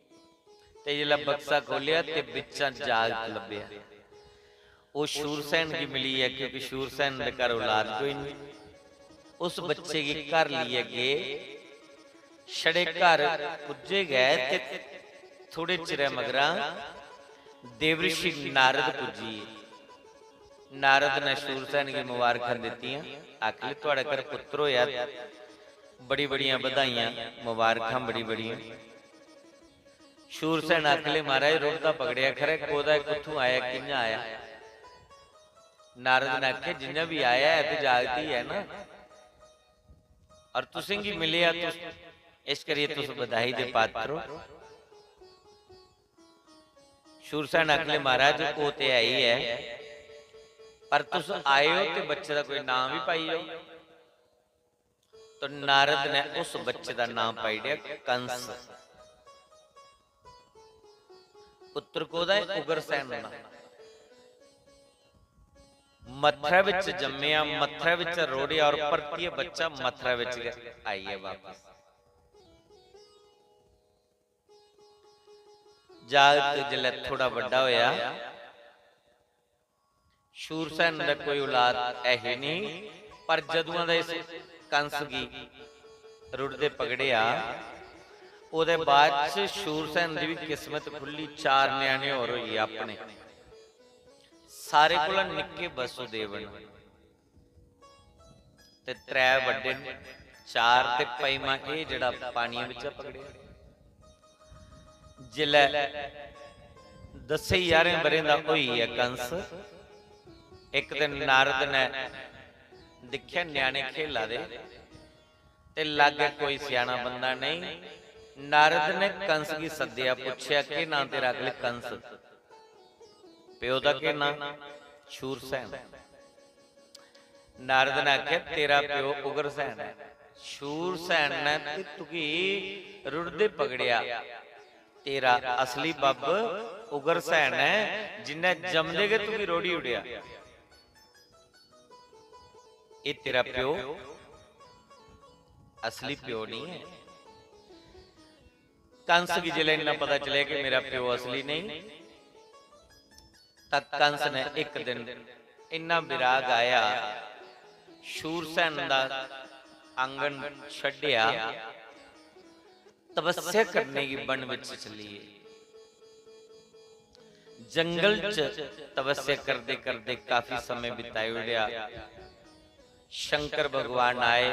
ते जिसलै बक्सा खोह्लेआ ते बिच्चा जागत लब्भेआ। ओह् शूरसेन गी मिली गेआ, क्योंकि शूरसेन दे घर औलाद कोई निं। उस बच्चे गी घर लेइयै गे। छड़े घर पुज्जे गै ते थोड़े चिरै मगरा देवर्षि नारद पुज्जी गे। नारद ने शूरसेन गी मबारखां दित्तियां, आखन लगे, "थुआढ़े घर पुत्तर होआ, बड़ी-बड़ियां बधाइयां, मबारखां बड़ी-बड़ियां।" शूरसेन आखन लगे, "महाराज, रुढ़दा पकड़ेआ, खरै कोह्दा ऐ, कुत्थूं आया, कि'यां आया?" नारद ने आखेआ, "जि'यां बी आया ऐ ते जागत ही ऐ ना, और तुसेंगी मिलेआ, तुस, इस करियै तुस बधाई दे पात्र ओ।" शूरसेन आखन लगे, "महाराज, ओह् ते है ही ऐ, पर तुस आए ओ ते बच्चे दा कोई नांऽ बी पाई जाओ।" तो नारद ने उस बच्चे दा नांऽ पाई ओड़ेआ कंस। पुत्तर कोह्दा ऐ? उग्रसेन दा। मथुरा बिच जम्मेआ, मथुरा बिच रोढ़ेआ और परतियै बच्चा मथुरा बिच गै आई गेआ बापस। जागत जिसलै थोड़ा बड्डा होया, शूरसेन दा कोई औलाद ऐ ही नहीं, पर जदुआं दा इस कंस गी रुढ़दे पकड़ेआ, ओह्दे बाद च शूरसेन दी बी किस्मत खु'ल्ली, चार ञ्याणे होर होई गे अपने। सारे कोला निक्के वसुदेव न। ते त्रै बड्डे न, चार ते पंजमा एह् जेह्ड़ा पानियै बिच्चा पकड़ेआ। जिसलै दस्सें ञारें ब'रें दा होई गेआ कंस, इक दिन नारद ने दिक्खेआ ञ्याणे खेला दे ते लागै कोई स्याना बंदा नेईं। नारद ने कंस गी सद्देआ, पुच्छेआ, "केह् नांऽ तेरा?" आखन लगे, "कंस।" "प्यो दा केह् नांऽ?" "शूरसेन।" नारद ने आखेआ, "तेरा प्यो उग्रसेन ऐ। शूरसेन ने ते तुगी रुढ़दे पकड़ेआ। तेरा असली बब्ब उग्रसेन ऐ, जिन्नै जमदे गै तुगी रोढ़ी ओड़ेआ। एह् तेरा प्यो, असली प्यो निं ऐ।" कंस गी जिसलै इन्ना पता चलेआ कि मेरा प्यो असली नेईं, तां कंस ने इक दिन इन्ना विराग आया, शूरसेन दा आंगन छड्डेआ, तपस्या करने गी वन बिच चली गे। जंगल च तपस्या करदे करदे काफी समें बिताई ओड़ेआ। शंकर भगवान आए।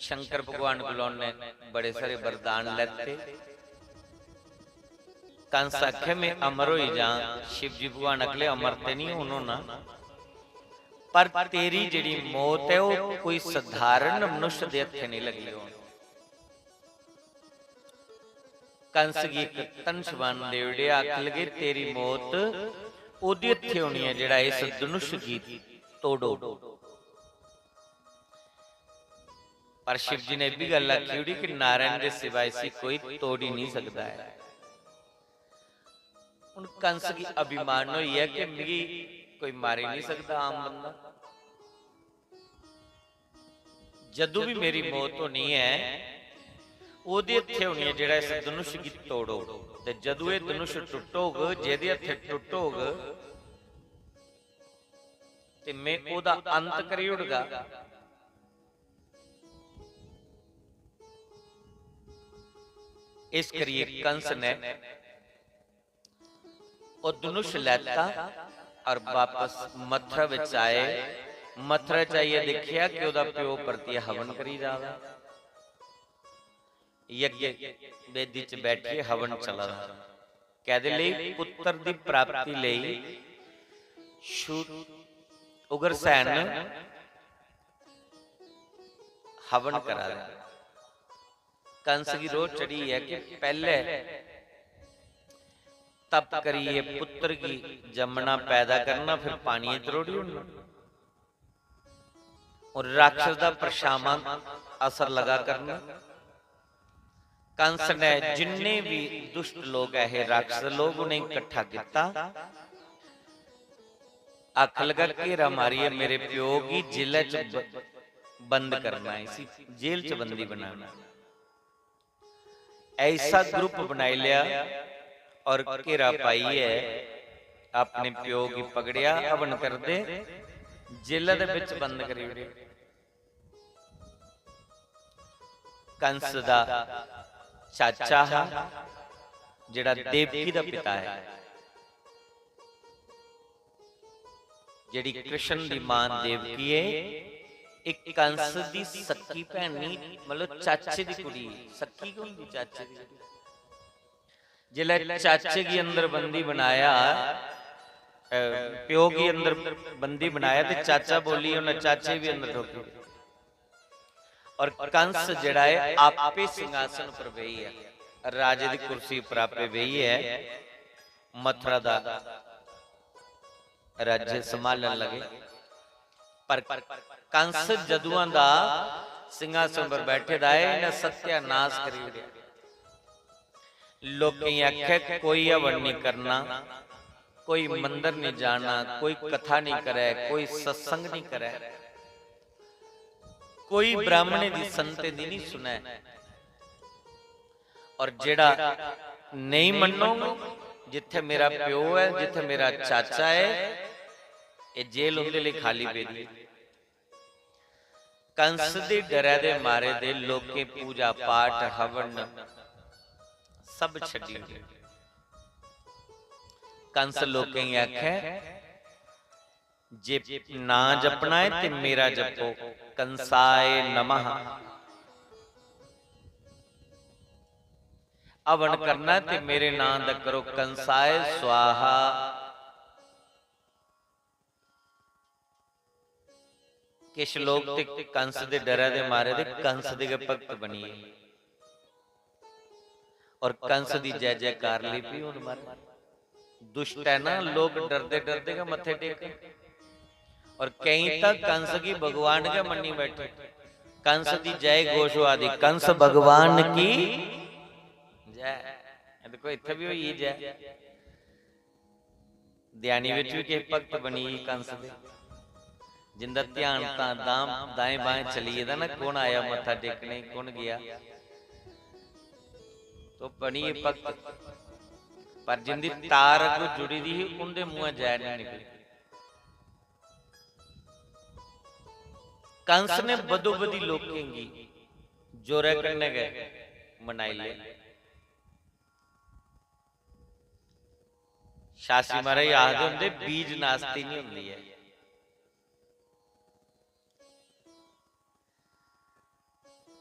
शंकर भगवान कोला उन्नै बड़े सारे वरदान लैते। कंस आखे, "मैं अमर होई जां।" शिव जी भगवान आखले, "अमर ते नहीं हून होना, पर तेरी जेह्ड़ी मौत ऐ, ओह् कोई साधारण मनुष्य दे हत्थे नहीं लगी होनी।" कंस गी इक धनुष बाण देई ओड़ेआ, आखन लगे, "तेरी मौत ओह्दे हत्थे होनी ऐ जेह्ड़ा इस धनुष गी तोड़ो।" पर शिव जी ने एह् बी गल्ल आखी ओड़ी कि नारायण दे सिवा इसी कोई तोड़ी निं सकदा ऐ। हून कंस गी अभिमान होई गेआ कि मिगी कोई मारी निं सकदा आम बंदा। जदूं बी मेरी मौत होनी ऐ, ओह्दे हत्थै होनी ऐ जेह्ड़ा इस धनुष गी तोड़ोग। ते जदूं एह् धनुष टुट्टोग, जेह्दे हत्थै टुट्टोग, ते में ओह्दा अंत करी ओड़गा। इस करियै कंस ने ओह् धनुष लैता और बापस मथुरा बिच आए। मथुरा च आइयै दिक्खेआ कि ओह्दा प्यो परतियै हवन करी जा दा। यज्ञ वेदी च बैठियै हवन चला दा। कैह्दे लेई? पुत्र दी प्राप्ति लेई। शू-, उग्रसेन हवन करा दे। कंस गी रोह चढ़ी ऐ कि पैह्ले तप करियै पुत्र गी जम्मना, पैदा करना, फिर पानियै च त्रोड़ी ओड़ना। और राक्षस दा परछामां असर लगा करना। कंस ने जिन्ने भी दुष्ट लोग ऐ हे, राक्षस लोग, उ'नेंगी किट्ठा कीता। आखन लगा, "घेरा मारियै मेरे प्यो गी जेलै च ब-, बंद करना, इसी जेल च बंदी बनाना।" ऐसा ग्रुप बनाई लेआ और घेरा पाइयै अपने प्यो गी पकड़ेआ, हवन करदे, जेला दे बिच बंद करी ओड़ेआ। कंस दा चाचा हा, जेह्ड़ा देवकी दा पिता ऐ। जेह्ड़ी कृष्ण दी मां देवकी ऐ, इक कंस दी सक्की भैन निं, मतलब चाचे दी कुड़ी ऐ। सक्की गै होंदी चाचे दी कुड़ी। जिसलै चाचे गी अंदर बंदी बनाया, अ, प्यो गी अंदर बंदी बनाया ते चाचा बोली, उन्नै चाचे बी अंदर ठोकी। और कंस जेह्ड़ा ऐ, आपे सिंहासन पर बेहियै, राजे दी कुर्सी पर आपे बेहियै मथुरा दा राज्य संभालन लगे। पर कंस जदुआं दा सिंहासन पर बैठे दा ऐ, इन्नै सत्यानाश करी ओड़ेआ। लोकें गी आखेआ, "कोई हवन निं करना, कोई मंदर निं जाना, कोई कथा निं करै, कोई सत्संग निं करै, कोई ब्राह्मणें दी, संतें दी निं सुनै।" और जेह्ड़ा नेईं मन्नोग, जित्थै मेरा प्यो ऐ, जित्थै मेरा चाचा ऐ, एह् जेल उं'दे लेई खाली पेदी ऐ। कंस दे डरै दे मारे दे लोकें पूजा पाठ, हवन सब छड्डी ओड़े। कंस लोकें गी आखै, "जे नां जपना ऐ ते मेरा जपो, कंसाय नमः। हवन करना ऐ ते मेरे नां दा करो, कंसाय स्वाहा।" किश लोक ते कंस दे डरै दे मारे दे कंस दे गै भक्त बनी गे। और कंस दी जय जयकार लेई पी हुन मारे। दुष्ट ऐ ना, लोक डरदे डरदे गै मत्थे टेकन। और केईं तां कंस गी भगवान गै मन्नी बैठे। कंस दी जय घोष होआ दी, "कंस भगवान की जय।" एह् दिक्खो, इत्थै बी होई गेई जय। ध्यानी बिच बी किश भक्त बनी गे कंस दे, जिंदा ध्यान तां दां-, दाएं बाएं चली गेदा ना, कौन आया मत्था टेकने, कौन गेआ, तो बनी गे भक्त। पर जिंदी तार अग्गों जुड़ी दी ही, उंदे मुंहा जय नहीं निकली। कंस ने बदोबदी लोकें गी जोरै कन्नै गै मनाई लेआ। शास्त्री महाराज आखदे होंदे, "बीज नास्ती नहीं होंदी है।"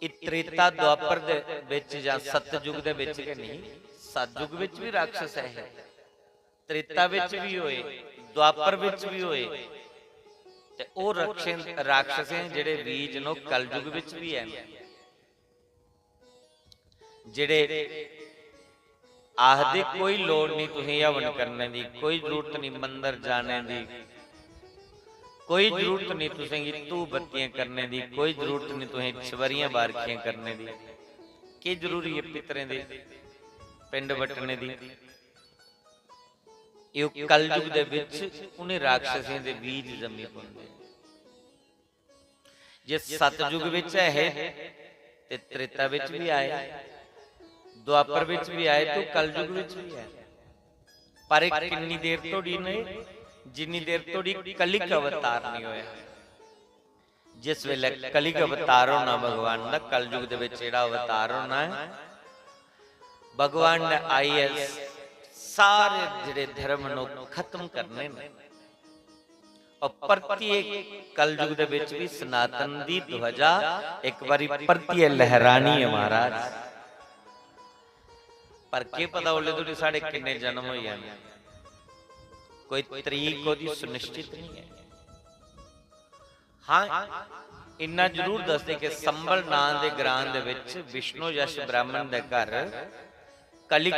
एह् त्रेता द्वापर दे बिच जां सतयुग दे बिच गै नहीं, सतयुग बिच भी राक्षस ऐ हे, त्रेता बिच भी होए, द्वापर बिच भी होए, ते ओह् रक्षें-, राक्षसें जेह्ड़े बीज न, ओह् कलयुग बिच भी हैन। जेह्ड़े आखदे, "कोई लोड़ निं तुसें हवन करने दी, कोई जरूरत निं मंदर जाने दी, कोई जरूरत निं तुसें गी धूफ बत्तियां करने दी, कोई जरूरत निं तुसें छबरियां बारखियां करने दी, केह् जरूरी ऐ पितरें दे पिंड बट्टने दी?" एह् कलयुग दे बिच उ'नें राक्षसें दे बीज जम्मी पौंदे। जे सतयुग बिच ऐ हे ते त्रेता बिच भी आए, द्वापर विच भी आए तो कलयुग विच भी आए। पर एह् किन्नी देर धोड़ी ने? जिन्नी देर धोड़ी कलिक अवतार नहीं होया। जिस वेले कलिक अवतार होना भगवान दा, कलयुग दे विच जेह्ड़ा अवतार होना है, भगवान ने आइयै सारे जेह्ड़े धर्म न ओह् खत्म करने न। और परतियै कलयुग दे विच भी सनातन दी ध्वजा एक बारी परतियै लहरानी है महाराज। पर केह् पता उसले धोड़ी साढ़े किन्ने जन्म होई जाने, कोई तरीक ओह्दी सुनिश्चित नहीं है। हाँ, इन्ना जरूर दसदे कि संबल नां दे ग्रां दे विच विष्णु यश ब्राह्मण दे घर कलिक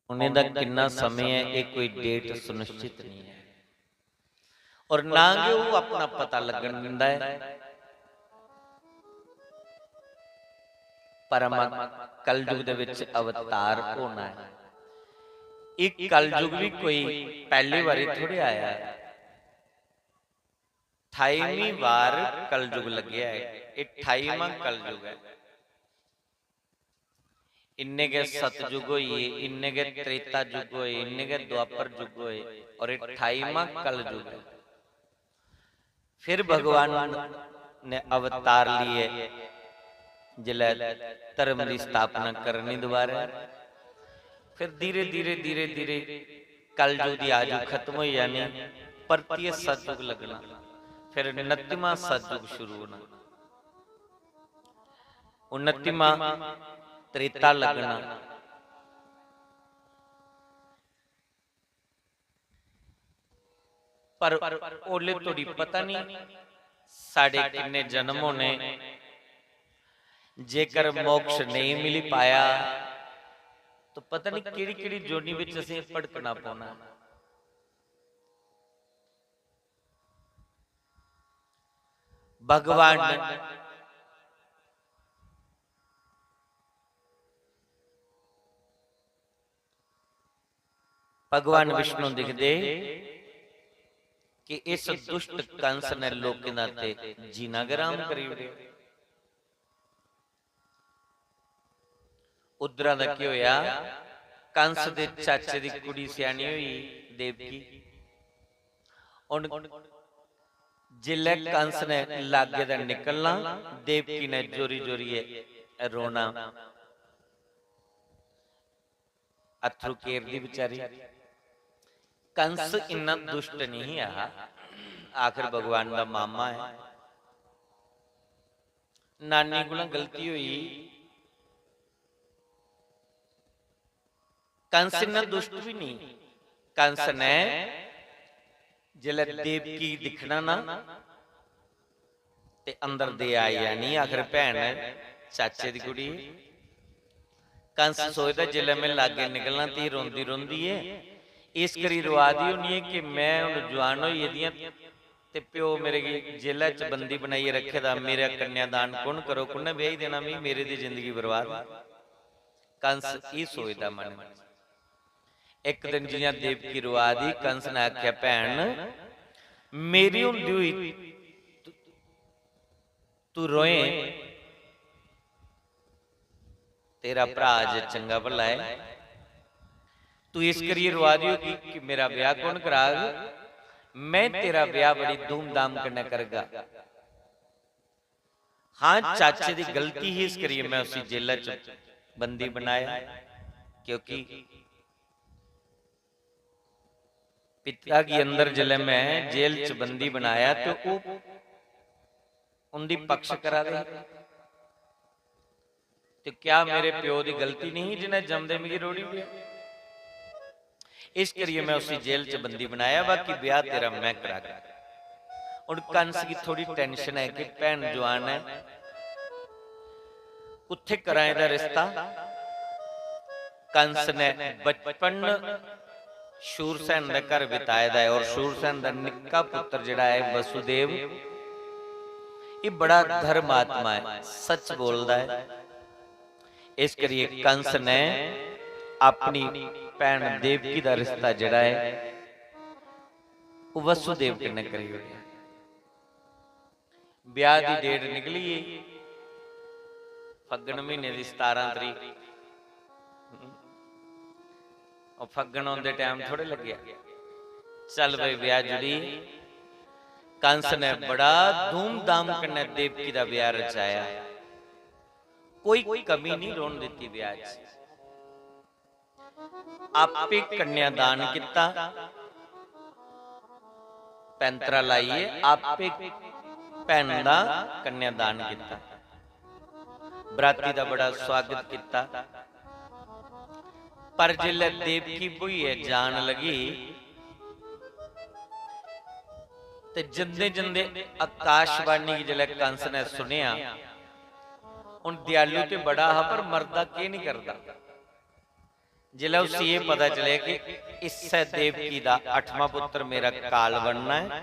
होने दा किन्ना समय है, ये कोई डेट सुनिश्चित नहीं है। और ना गै ओह् अपना पता लगन दिंदा है। परमा कलयुग दे विच अवतार होना है। एक कलयुग भी कोई पहली बारी थोड़ी आया है। अठाईवीं बार कलयुग लग्गेआ है। एह् अठाईवां कलयुग है। इन्ने गै सतयुग होई गे, इन्ने गै त्रेता युग होए, इन्ने गै द्वापर युग होए, और एह् अठाईवां कलयुग है। फिर भगवान ने अवतार लिए जिसलै धर्म दी स्थापना करनी दोबारा, फिर धीरे धीरे धीरे धीरे कलयुग दी आयु खत्म होई जानी, परतियै सतयुग लगना, फिर उनतीवां सतयुग शुरू होना। उनतीवां त्रेता लगना। पर ओले तोड़ी पता नहीं साढ़े किन्ने जन्म होने। जेकर मोक्ष नहीं मिली पाया तो पता नहीं केड़ी केड़ी जोनी विच असें भटकना पौना। भगवान भगवान विष्णु दिखदे कि इस दुष्ट कंस ने लोकें दा ते जीना गै हराम करी ओड़ेआ। उद्धरा दा केह् होया, कंस दे चाचे दी कुड़ी स्यानी होई देवकी। हुन जिसलै कंस ने लागै दा निकलना, देवकी ने जोरी जोरियै रोना। अत्थरू केरदी बेचारी। कंस इन्ना दुष्ट नहीं हा, आखिर भगवान दा मामा है। नानी कोला गलती होई। कंस इन्ना दुष्ट भी नहीं। कंस ने जिसलै देवकी दिक्खना ना, ते अंदर दया आई जानी, आखिर भैन ऐ, चाचे दी कुड़ी। कंस सोचदा, "जिसलै में लागै निकलना, ते रोंदी रोंदी ऐ, इस करी रोआ दी होनी ऐ कि में हुन जुआन होई गेदी आं, ते प्यो मेरे गी जेला च बंदी बनाइयै रक्खे दा, मेरा कन्यादान कु'न करो, कु'न्नै ब्याही देना मिगी, मेरी ते जिंदगी बर्बाद।" कंस एह् सोचदा मन च। इक दिन जि'यां देवकी रोआ दी, कंस ने आखेआ, "भैन, मेरी होंदी होई तू, तू रोए, तेरा भ्राऽ अज्ज चंगा भला ऐ, तू इस करियै रोआ दी होगी कि मेरा ब्याह कु'न कराग? में तेरा ब्याह बड़ी धूमधाम कन्नै करगा।" हाँ, चाचे दी गलती ही, इस करियै मैं उसी जेला च बंदी बनाया, क्योंकि पिता गी अंदर जिसलै मैं जेल च बंदी बनाया ते ओह् उंदी पक्ष करा दे हे। ते क्या मेरे प्यो दी गलती नहीं ही जिन्हें जमदे मिगी रोड़ी ओड़ेआ? इस करियै मैं उसी जेल च बंदी बनाया, बाकी ब्याह तेरा मैं करागा। हुन कंस गी थोड़ी tension है कि भैन जुआन है, कुत्थे करां एदा रिश्ता। कंस ने बचपन शूरसेन दे घर बिताए दा है और शूरसेन दा निक्का पुत्र जेड़ा है वसुदेव, ये बड़ा धर्मात्मा है, सच बोलदा है। इस करियै कंस ने अपनी भैन देवकी दा रिश्ता जेड़ा है, ओह् वसुदेव कन्नै करी ओड़ेआ। ब्याह दी date निकली गेई, फग्गन म्हीने दी सतारां तरीक। और फग्गन औंदे time थोड़े लग्गेआ। चल भाई, ब्याह जुड़ी। कंस ने बड़ा धूमधाम कन्नै देवकी दा ब्याह रचाया, कोई कमी नहीं रौहन दित्ती ब्याह च। आपे कन्यादान कित्ता, पैंतरा लाइयै आपे भैन दा कन्यादान कित्ता। बराती दा बड़ा स्वागत कित्ता, पर जिसलै देवकी ब्होइयै जान लगी ते जंदे जंदे आकाशवाणी गी जिसलै कंस ने सुनेआ, हुन दयालु ते बड़ा हा, पर मरदा केह् नहीं करदा। जिसलै उसी एह् पता चलेआ कि इस्सै देवकी दा अठमां पुत्र मेरा काल बनना ऐ,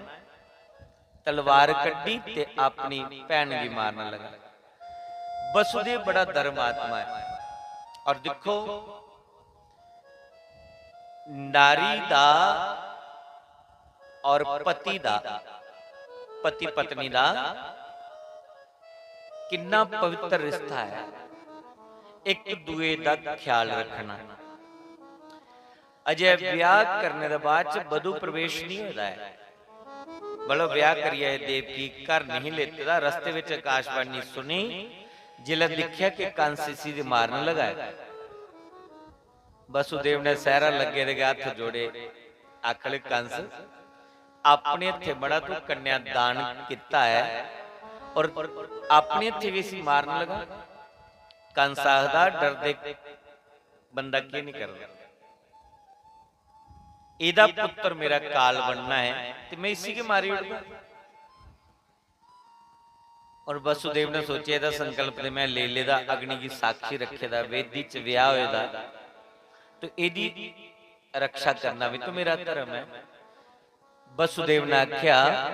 तलवार कड्ढी ते अपनी भैन गी मारन लगा। वसुदेव बड़ा धर्मात्मा है। और दिक्खो, नारी दा और पति दा, पति पत्नी दा किन्ना पवित्र रिश्ता ऐ, इक दूए दा ख्याल रखना। अजै ब्याह करने दे बाद च वधू प्रवेश नहीं होए दा ऐ। मतलब, ब्याह करियै देवकी घर नहीं लेते दा, रस्ते बिच आकाशवाणी सुनी, जिसलै दिक्खेआ कि कंस इसी दी मारन लगा ऐ। वसुदेव ने सैहरा लग्गे दे गै हत्थ जोड़े, आखन लगे, "कंस, अपने हत्थे बड़ा तू कन्यादान कित्ता ऐ और अपने हत्थे गै इसी मारन लगा।" कंस आखदा, "डरदे बंदा केह् नहीं करदा? एदा पुत्र मेरा काल बनना है ते मैं इसी गै मारी ओड़गा।" और वसुदेव ने सोचेआ, "एदा संकल्प ते मैं लेई लेदा, अग्नि गी साक्षी रखे दा, वेदी च ब्याह होए दा, तो एदी रक्षा करना भी तो मेरा धर्म है।" वसुदेव ने आख्या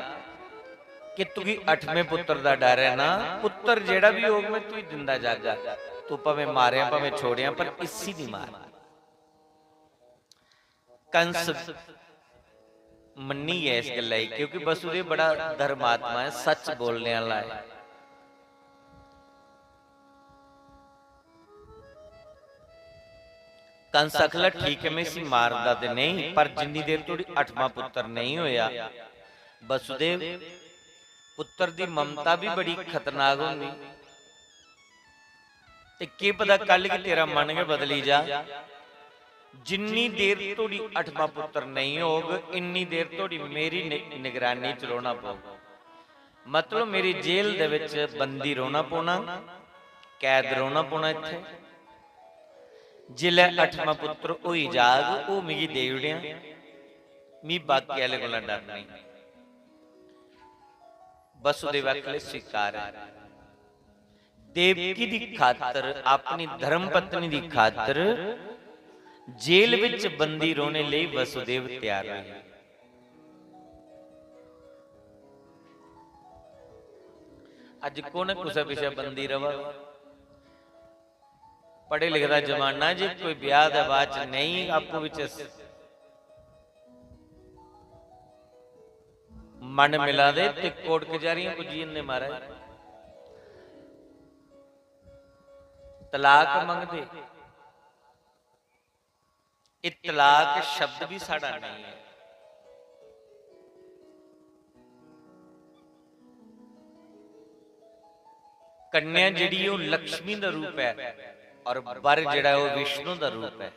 कि तुगी अठमें पुत्र दा डर है ना, पुत्र जेड़ा भी होग, मैं तुगी दिंदा जागा, तू भावें मारेआं, भावें छोड़ेआं, पर इसी नहीं मार। कंस मन्नी गया इस गल्ला गी, क्योंकि वसुदेव बड़ा धर्मात्मा है, सच बोलने आह्ला है। कंस आखला, "ठीक है, मैं इसी मारदा ते नहीं, पर जिन्नी देर तोड़ी अठमा पुत्र नहीं होया, वसुदेव, पुत्र दी ममता भी बड़ी खतरनाक होंदी।" ते केह् पता कल गी तेरा मन गै बदली जा। जिन्नी देर तोड़ी अठमा पुत्र नेईं होग, इन्नी देर तोड़ी मेरी नि-, निगरानी च रौह्ना पौग। मतलब मेरी जेल दे बिच बंदी रौह्ना पौना, कैद रौह्ना पौना इत्थै। जिसलै अठमा पुत्र होई जाग, ओह् मिगी देई ओड़ेआं, मी बाकी आह्ले कोला डर नेईं। वसुदेव आखले, "स्वीकार ऐ।" देवकी दी खातर, अपनी धर्म पत्नी दी खातर जेल विच बंदी रौहने लेई वसुदेव तैयार होई। अज कु'न कुसै पिच्छे बंदी रवा? पढ़े लिखे दा जमाना जी, कोई ब्याह दे बाद च नेईं, आपूं बिच मन मिला दे ते कोर्ट कचैहरियां पुज्जी जंदे महाराज। तलाक मंगदे, एह् तलाक शब्द भी साढ़ा नहीं है। कन्या जेह्ड़ी ओह् लक्ष्मी दा रूप ऐ और वर जेह्ड़ा ऐ ओह् विष्णु दा रूप ऐ।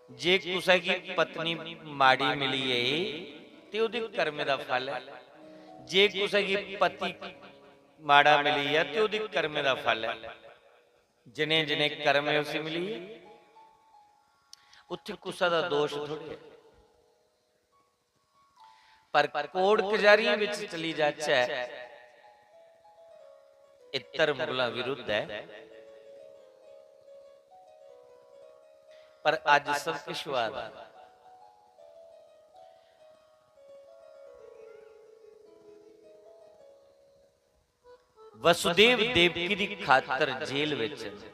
जे कुसै गी पत्नी माड़ी मिली गेई ते ओह्दी कर्मे दा फल ऐ, जे कुसै गी पति माड़ा मिली गेआ ते ओह्दी कर्मे दा फल ऐ। जिने जिने कर्म ऐ उसी मिली गे, उत्थै कुसै दा दोष थोड़ी ऐ। पर कोर्ट कचैरियें बिच चली जाचै, एह् धर्म कोला विरुद्ध ऐ। पर अज्ज सब किश होआ दा। वसुदेव देवकी दी खातर जेल विच न।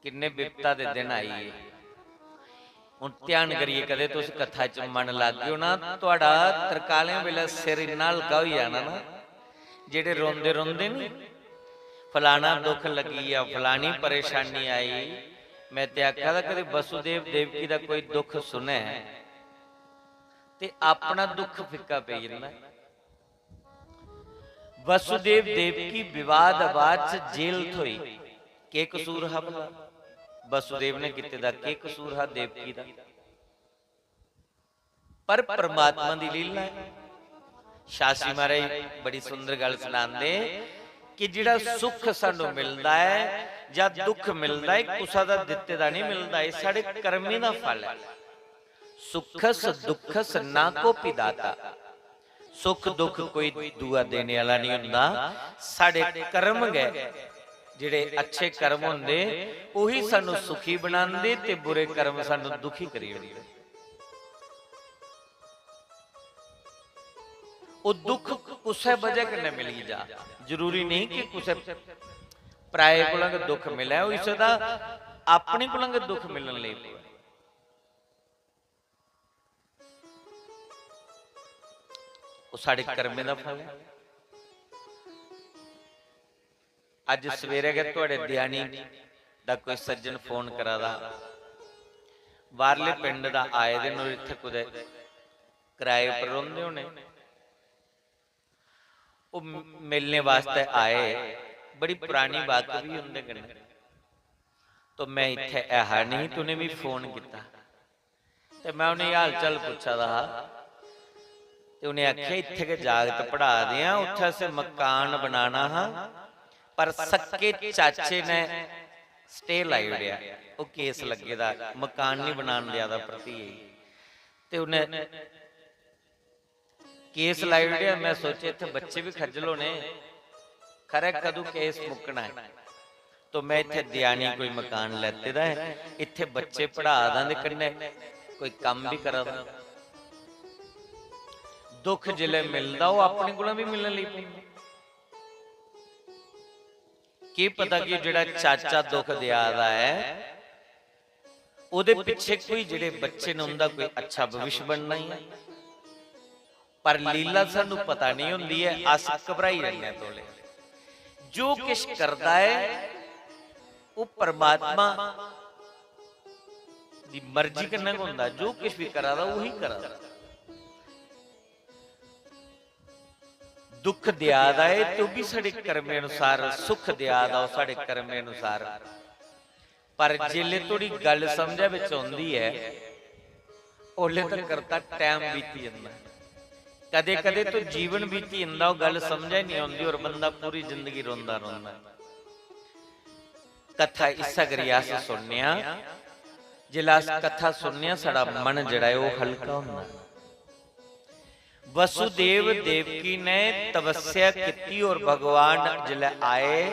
किन्ने बिपता दे दिन आई गे। हुन ध्यान करियै कदें तुस कथा च मन लागे ओ ना, तुहाडा तरकालें बेल्लै सिर इन्ना हल्का होई जाना ना, जेह्ड़े रोंदे रोंदे नी, फलाना दुख लग्गी गेआ, फलानी परेशानी आई, मैं ते आखा दा कदें वसुदेव देवकी दा कोई दुख सुनै ते अपना दुख फिक्का पेई जंदा। वसुदेव देवकी विवाद आबाद च जेल थ्होई। केह् कसूर हा भला? वसुदेव ने कीते दा केह् कसूर हा देवकी दा? पर परमात्मा दी लीला ऐ। शास्त्री महाराज बड़ी सुंदर गल्ल सनांदे कि जेह्ड़ा सुख सानू मिलदा ऐ जां दुख मिलदा ऐ, कुसै दा दित्ते दा नहीं मिलदा, एह् साढ़े कर्में दा फल ऐ। सुखस दुखस ना कोपी दाता। सुख दुख कोई दूआ देने आह्ला नहीं हुंदा। साढ़े कर्म गै, जेह्ड़े अच्छे कर्म हुंदे, ओही सानू सुखी बनांदे ते बुरे कर्म सानू दुखी करी ओड़दे। ओह् दुख कुसै वजह कन्नै मिली जा, जरूरी नहीं कि कुसै पराए कोला गै दुख मिलै, होई सकदा अपने कोला गै दुख मिलन लगी पवै। ओह् साढ़े कर्में दा फल ऐ। अज्ज सवेरे गै थुआढ़े देआनी दा कोई सज्जन फोन करा दा, बाहरले पिंड दा आए दे न, इत्थै कुतै किराए पर रौंह्दे होने। ओह् मिलने वास्तै आए, बड़ी परानी वाकफी उं'दे कन्नै। तो मैं इत्थै ऐ हा नहीं, ते उ'नें मी फोन कीता। ते मैं उ'नेंगी हाल चाल पुच्छा दा हा। ते उ'नें आखेआ, "इत्थै गै जागत पढ़ा दे आं, उत्थै असें मकान बनाना हा, पर सक्के चाचे ने स्टे लाई ओड़ेआ, ओह् केस लग्गे दा, मकान निं बनान देआ दा भरतियै गी।" ते उ'नें केस लाई ओड़ेआ। मैं सोचेआ, इत्थै बच्चे बी खज्जल होने, खरै कदूं केस मुक्कना ऐ। तो मैं इत्थै देआनी कोई मकान लैते दा ऐ, इत्थै बच्चे पढ़ा दा ते कन्नै कोई कम्म बी करा दा। दुख जिसलै मिलदा, ओह् अपने कोला बी मिलन लगी पौंदा। केह् पता कि जेह्ड़ा चाचा दुख देआ दा ऐ, ओह्दे पिच्छे कोई जेह्ड़े बच्चे न, उं'दा कोई अच्छा भविष्य बनना ही ऐ। पर लीला सानू पता नहीं होंदी ऐ, अस घबराई जन्ने आं तौले। जो किश करदा ऐ, ओह् परमात्मा दी मर्जी कन्नै गै होंदा। जो किश बी करा दा, ओही करा दा। दुख देआ दा ऐ, ते ओह् बी साढ़े कर्में अनुसार, सुख देआ दा, ओह् साढ़े कर्में अनुसार। पर जिसलै थोड़ी गल्ल समझै बिच औंदी ऐ, ओल्लै तकर तां टैम बीती जंदा। कदें-कदें तो जीवन बीती जंदा, ओह् गल्ल समझै निं औंदी और बंदा पूरी जिंदगी रोंदा रौंह्दा। कथा इस्सै करियै अस सुनने आं, जिसलै अस कथा सुनने आं, साढ़ा मन जेह्ड़ा ऐ, ओह् हल्का होंदा। वसुदेव देवकी ने तपस्या कीती और भगवान जिसलै आए,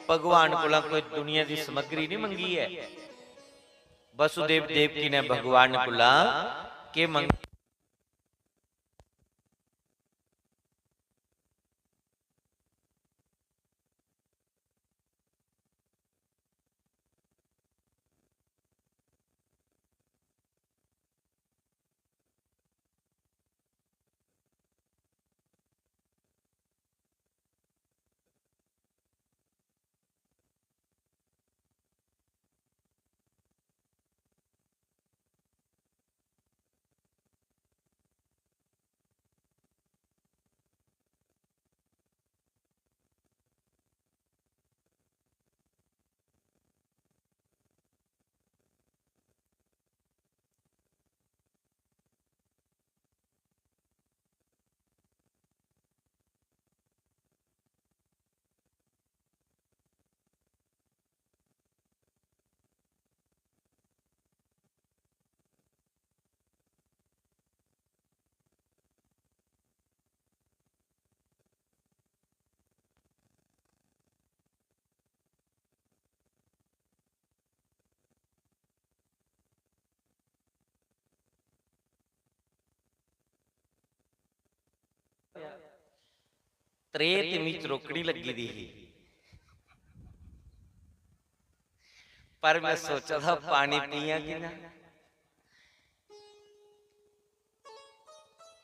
भगवान कोला कोई दुनिया दी समग्री नहीं मंगी ऐ। वसुदेव देवकी ने भगवान कोला केह् मंगेआ? त्रेह् ते मी चरोकड़ी लग्गी दी ही, पर मैं सोचा दा पानी पियां कि ना।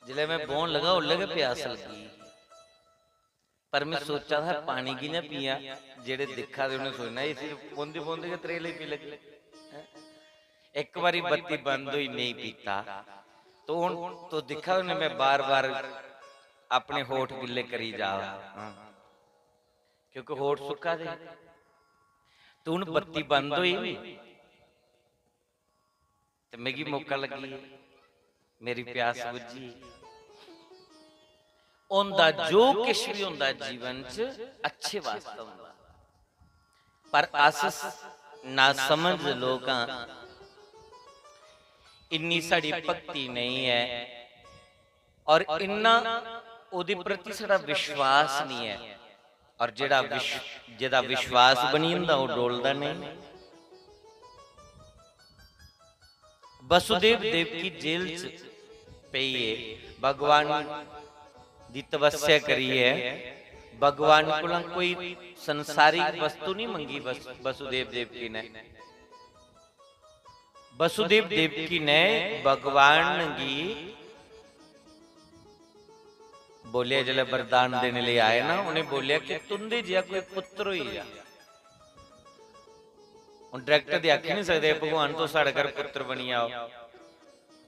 जिसलै मैं बौह्न लगा, उसलै गै प्यास लग्गी, पर मैं सोचा दा पानी की ना पियां। जेह्ड़े दिक्खा दे उ'नें सोचना, "इसी पौंदे पौंदे गै त्रेह् लगी लग्गी।" हैं? इक बारी बत्ती बंद होई, नेईं पीता, तो हून तो दिक्खा उ'नें, मैं बार बार अपने होठ गिल्ले करी जा, हां, क्योंकि होठ सुक्का दे। तो हून बत्ती बंद होई, ते मिगी मौका लग्गी, मेरी प्यास बुझी। होंदा जो किश भी होंदा जीवन च, अच्छे वास्तै होंदा, पर अस नासमझ लोक आं, इन्नी साढ़ी भक्ति नेईं ऐ, और इन्ना ओह्दे प्रति साढ़ा विश्वास नहीं ऐ। और जेह्ड़ा विश-, जेह्दा विश्वास बनी जंदा, ओह् डोलदा नेईं। वसुदेव देवकी जेल च पेइयै भगवान दी तपस्या करियै भगवान कोला कोई संसारिक वस्तु नहीं मंगी वस-, वसुदेव देवकी ने। वसुदेव देवकी ने भगवान गी बोलेआ, जिसलै वरदान देने लेई आए ना, उ'नें बोलेआ कि तुं'दे जेहा कोई पुत्र होई जा। हून डायरेक्टर ते आखी नहीं सकदे, "भगवान, तुस साढ़े घर पुत्र बनी आओ।"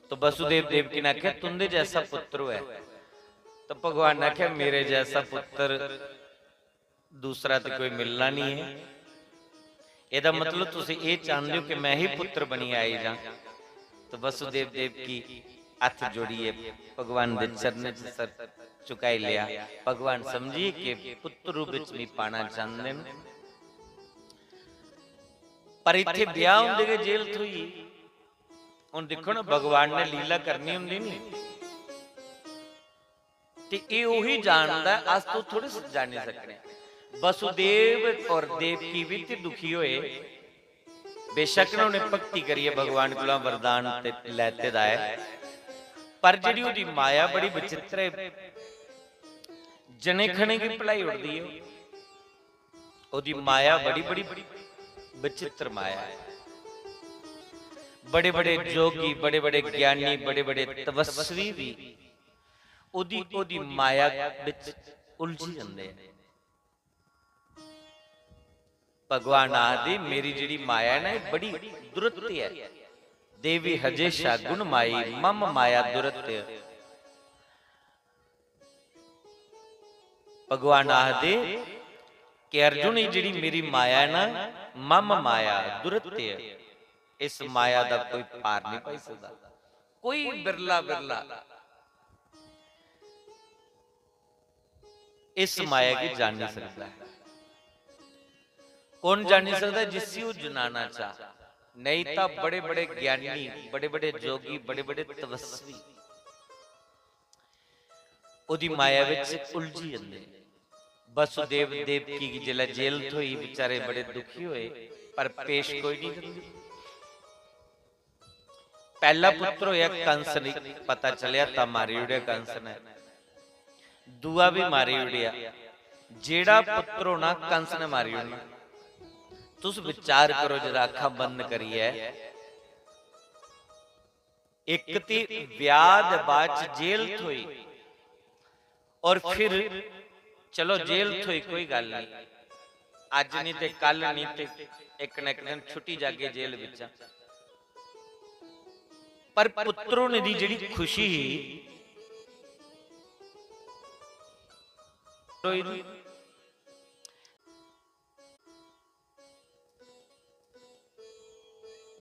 तो वसुदेव देवकी ने आखेआ, "तुं'दे जैसा पुत्र होऐ।" तो भगवान ने आखेआ, "मेरे जैसा पुत्र दूसरा तो कोई मिलना नहीं है।" एदा मतलब तुसी एह चांहदे हो कि मैं ही पुत्र बनी आई जां? तो वसुदेव देवकी हत्थ जोड़िए भगवान दे चरणें च सर झुकाई लिया। भगवान समझिए कि पुत्र रूप विच मी पाना चांहदे न। पर इत्थे ब्याह होंदे गै जेल थ्होई। हुन दिक्खो ना, भगवान ने लीला करनी होंदी नी, ते एह ओही जानदा ऐ, अस तो थोड़े जानी सकने। वसुदेव और देवकी भी ते दुखी होए। बेशक ना उ'नें भक्ति करियै भगवान कोला वरदान ते लैते दा ऐ, पर जेह्ड़ी ओह्दी माया बड़ी विचित्र ऐ। जने खने गी भलाई उड़दी ऐ। ओह्दी माया बड़ी, बड़ी विचित्र माया ऐ। बड़े-बड़े जोगी, बड़े-बड़े ज्ञानी, बड़े-बड़े तपस्वी भी ओह्दी, ओह्दी माया बिच उलझी जंदे न। भगवान आखदे, "मेरी जेह्ड़ी माया ऐ ना, एह् बड़ी दुरत्य ऐ। देवी हजेशा गुण माई, मम माया दुरत्य।" भगवान आखदे कि अर्जुन, एह् जेह्ड़ी मेरी माया ऐ ना, मम माया दुरत्य, इस माया दा कोई पार नहीं पाई सकदा। कोई बिरला, बिरला इस माया गी जानी सकदा ऐ। कौन जानी सकदा ऐ? जिसी ओह् जनाना चाह। नहीं तां बड़े-बड़े ज्ञानी, बड़े-बड़े जोगी, बड़े-बड़े तपस्वी ओह्दी माया विच उलझी जंदे। वसुदेव देवकी गी जिसलै जेल थ्होई, बेचारे बड़े दुखी होए, पर पेश कोई नहीं करदे। पैह्ला पुत्र होया कंस ने, पता चलेआ तां मारी ओड़ेआ कंस ने। दूआ भी मारी ओड़ेआ। जेह्ड़ा पुत्र होना, कंस ने मारी ओड़ना। तुस विचार करो जरा, अक्खां बंद करियै। इक ते ब्याह दे बाद च जेल थ्होई, और फिर चलो जेल थ्होई, कोई गल्ल नहीं, अज्ज नहीं ते कल नहीं ते इक ना इक दिन छुट्टी जागे जेल बिच्चा। पर पुत्र होने दी जेह्ड़ी खुशी ही,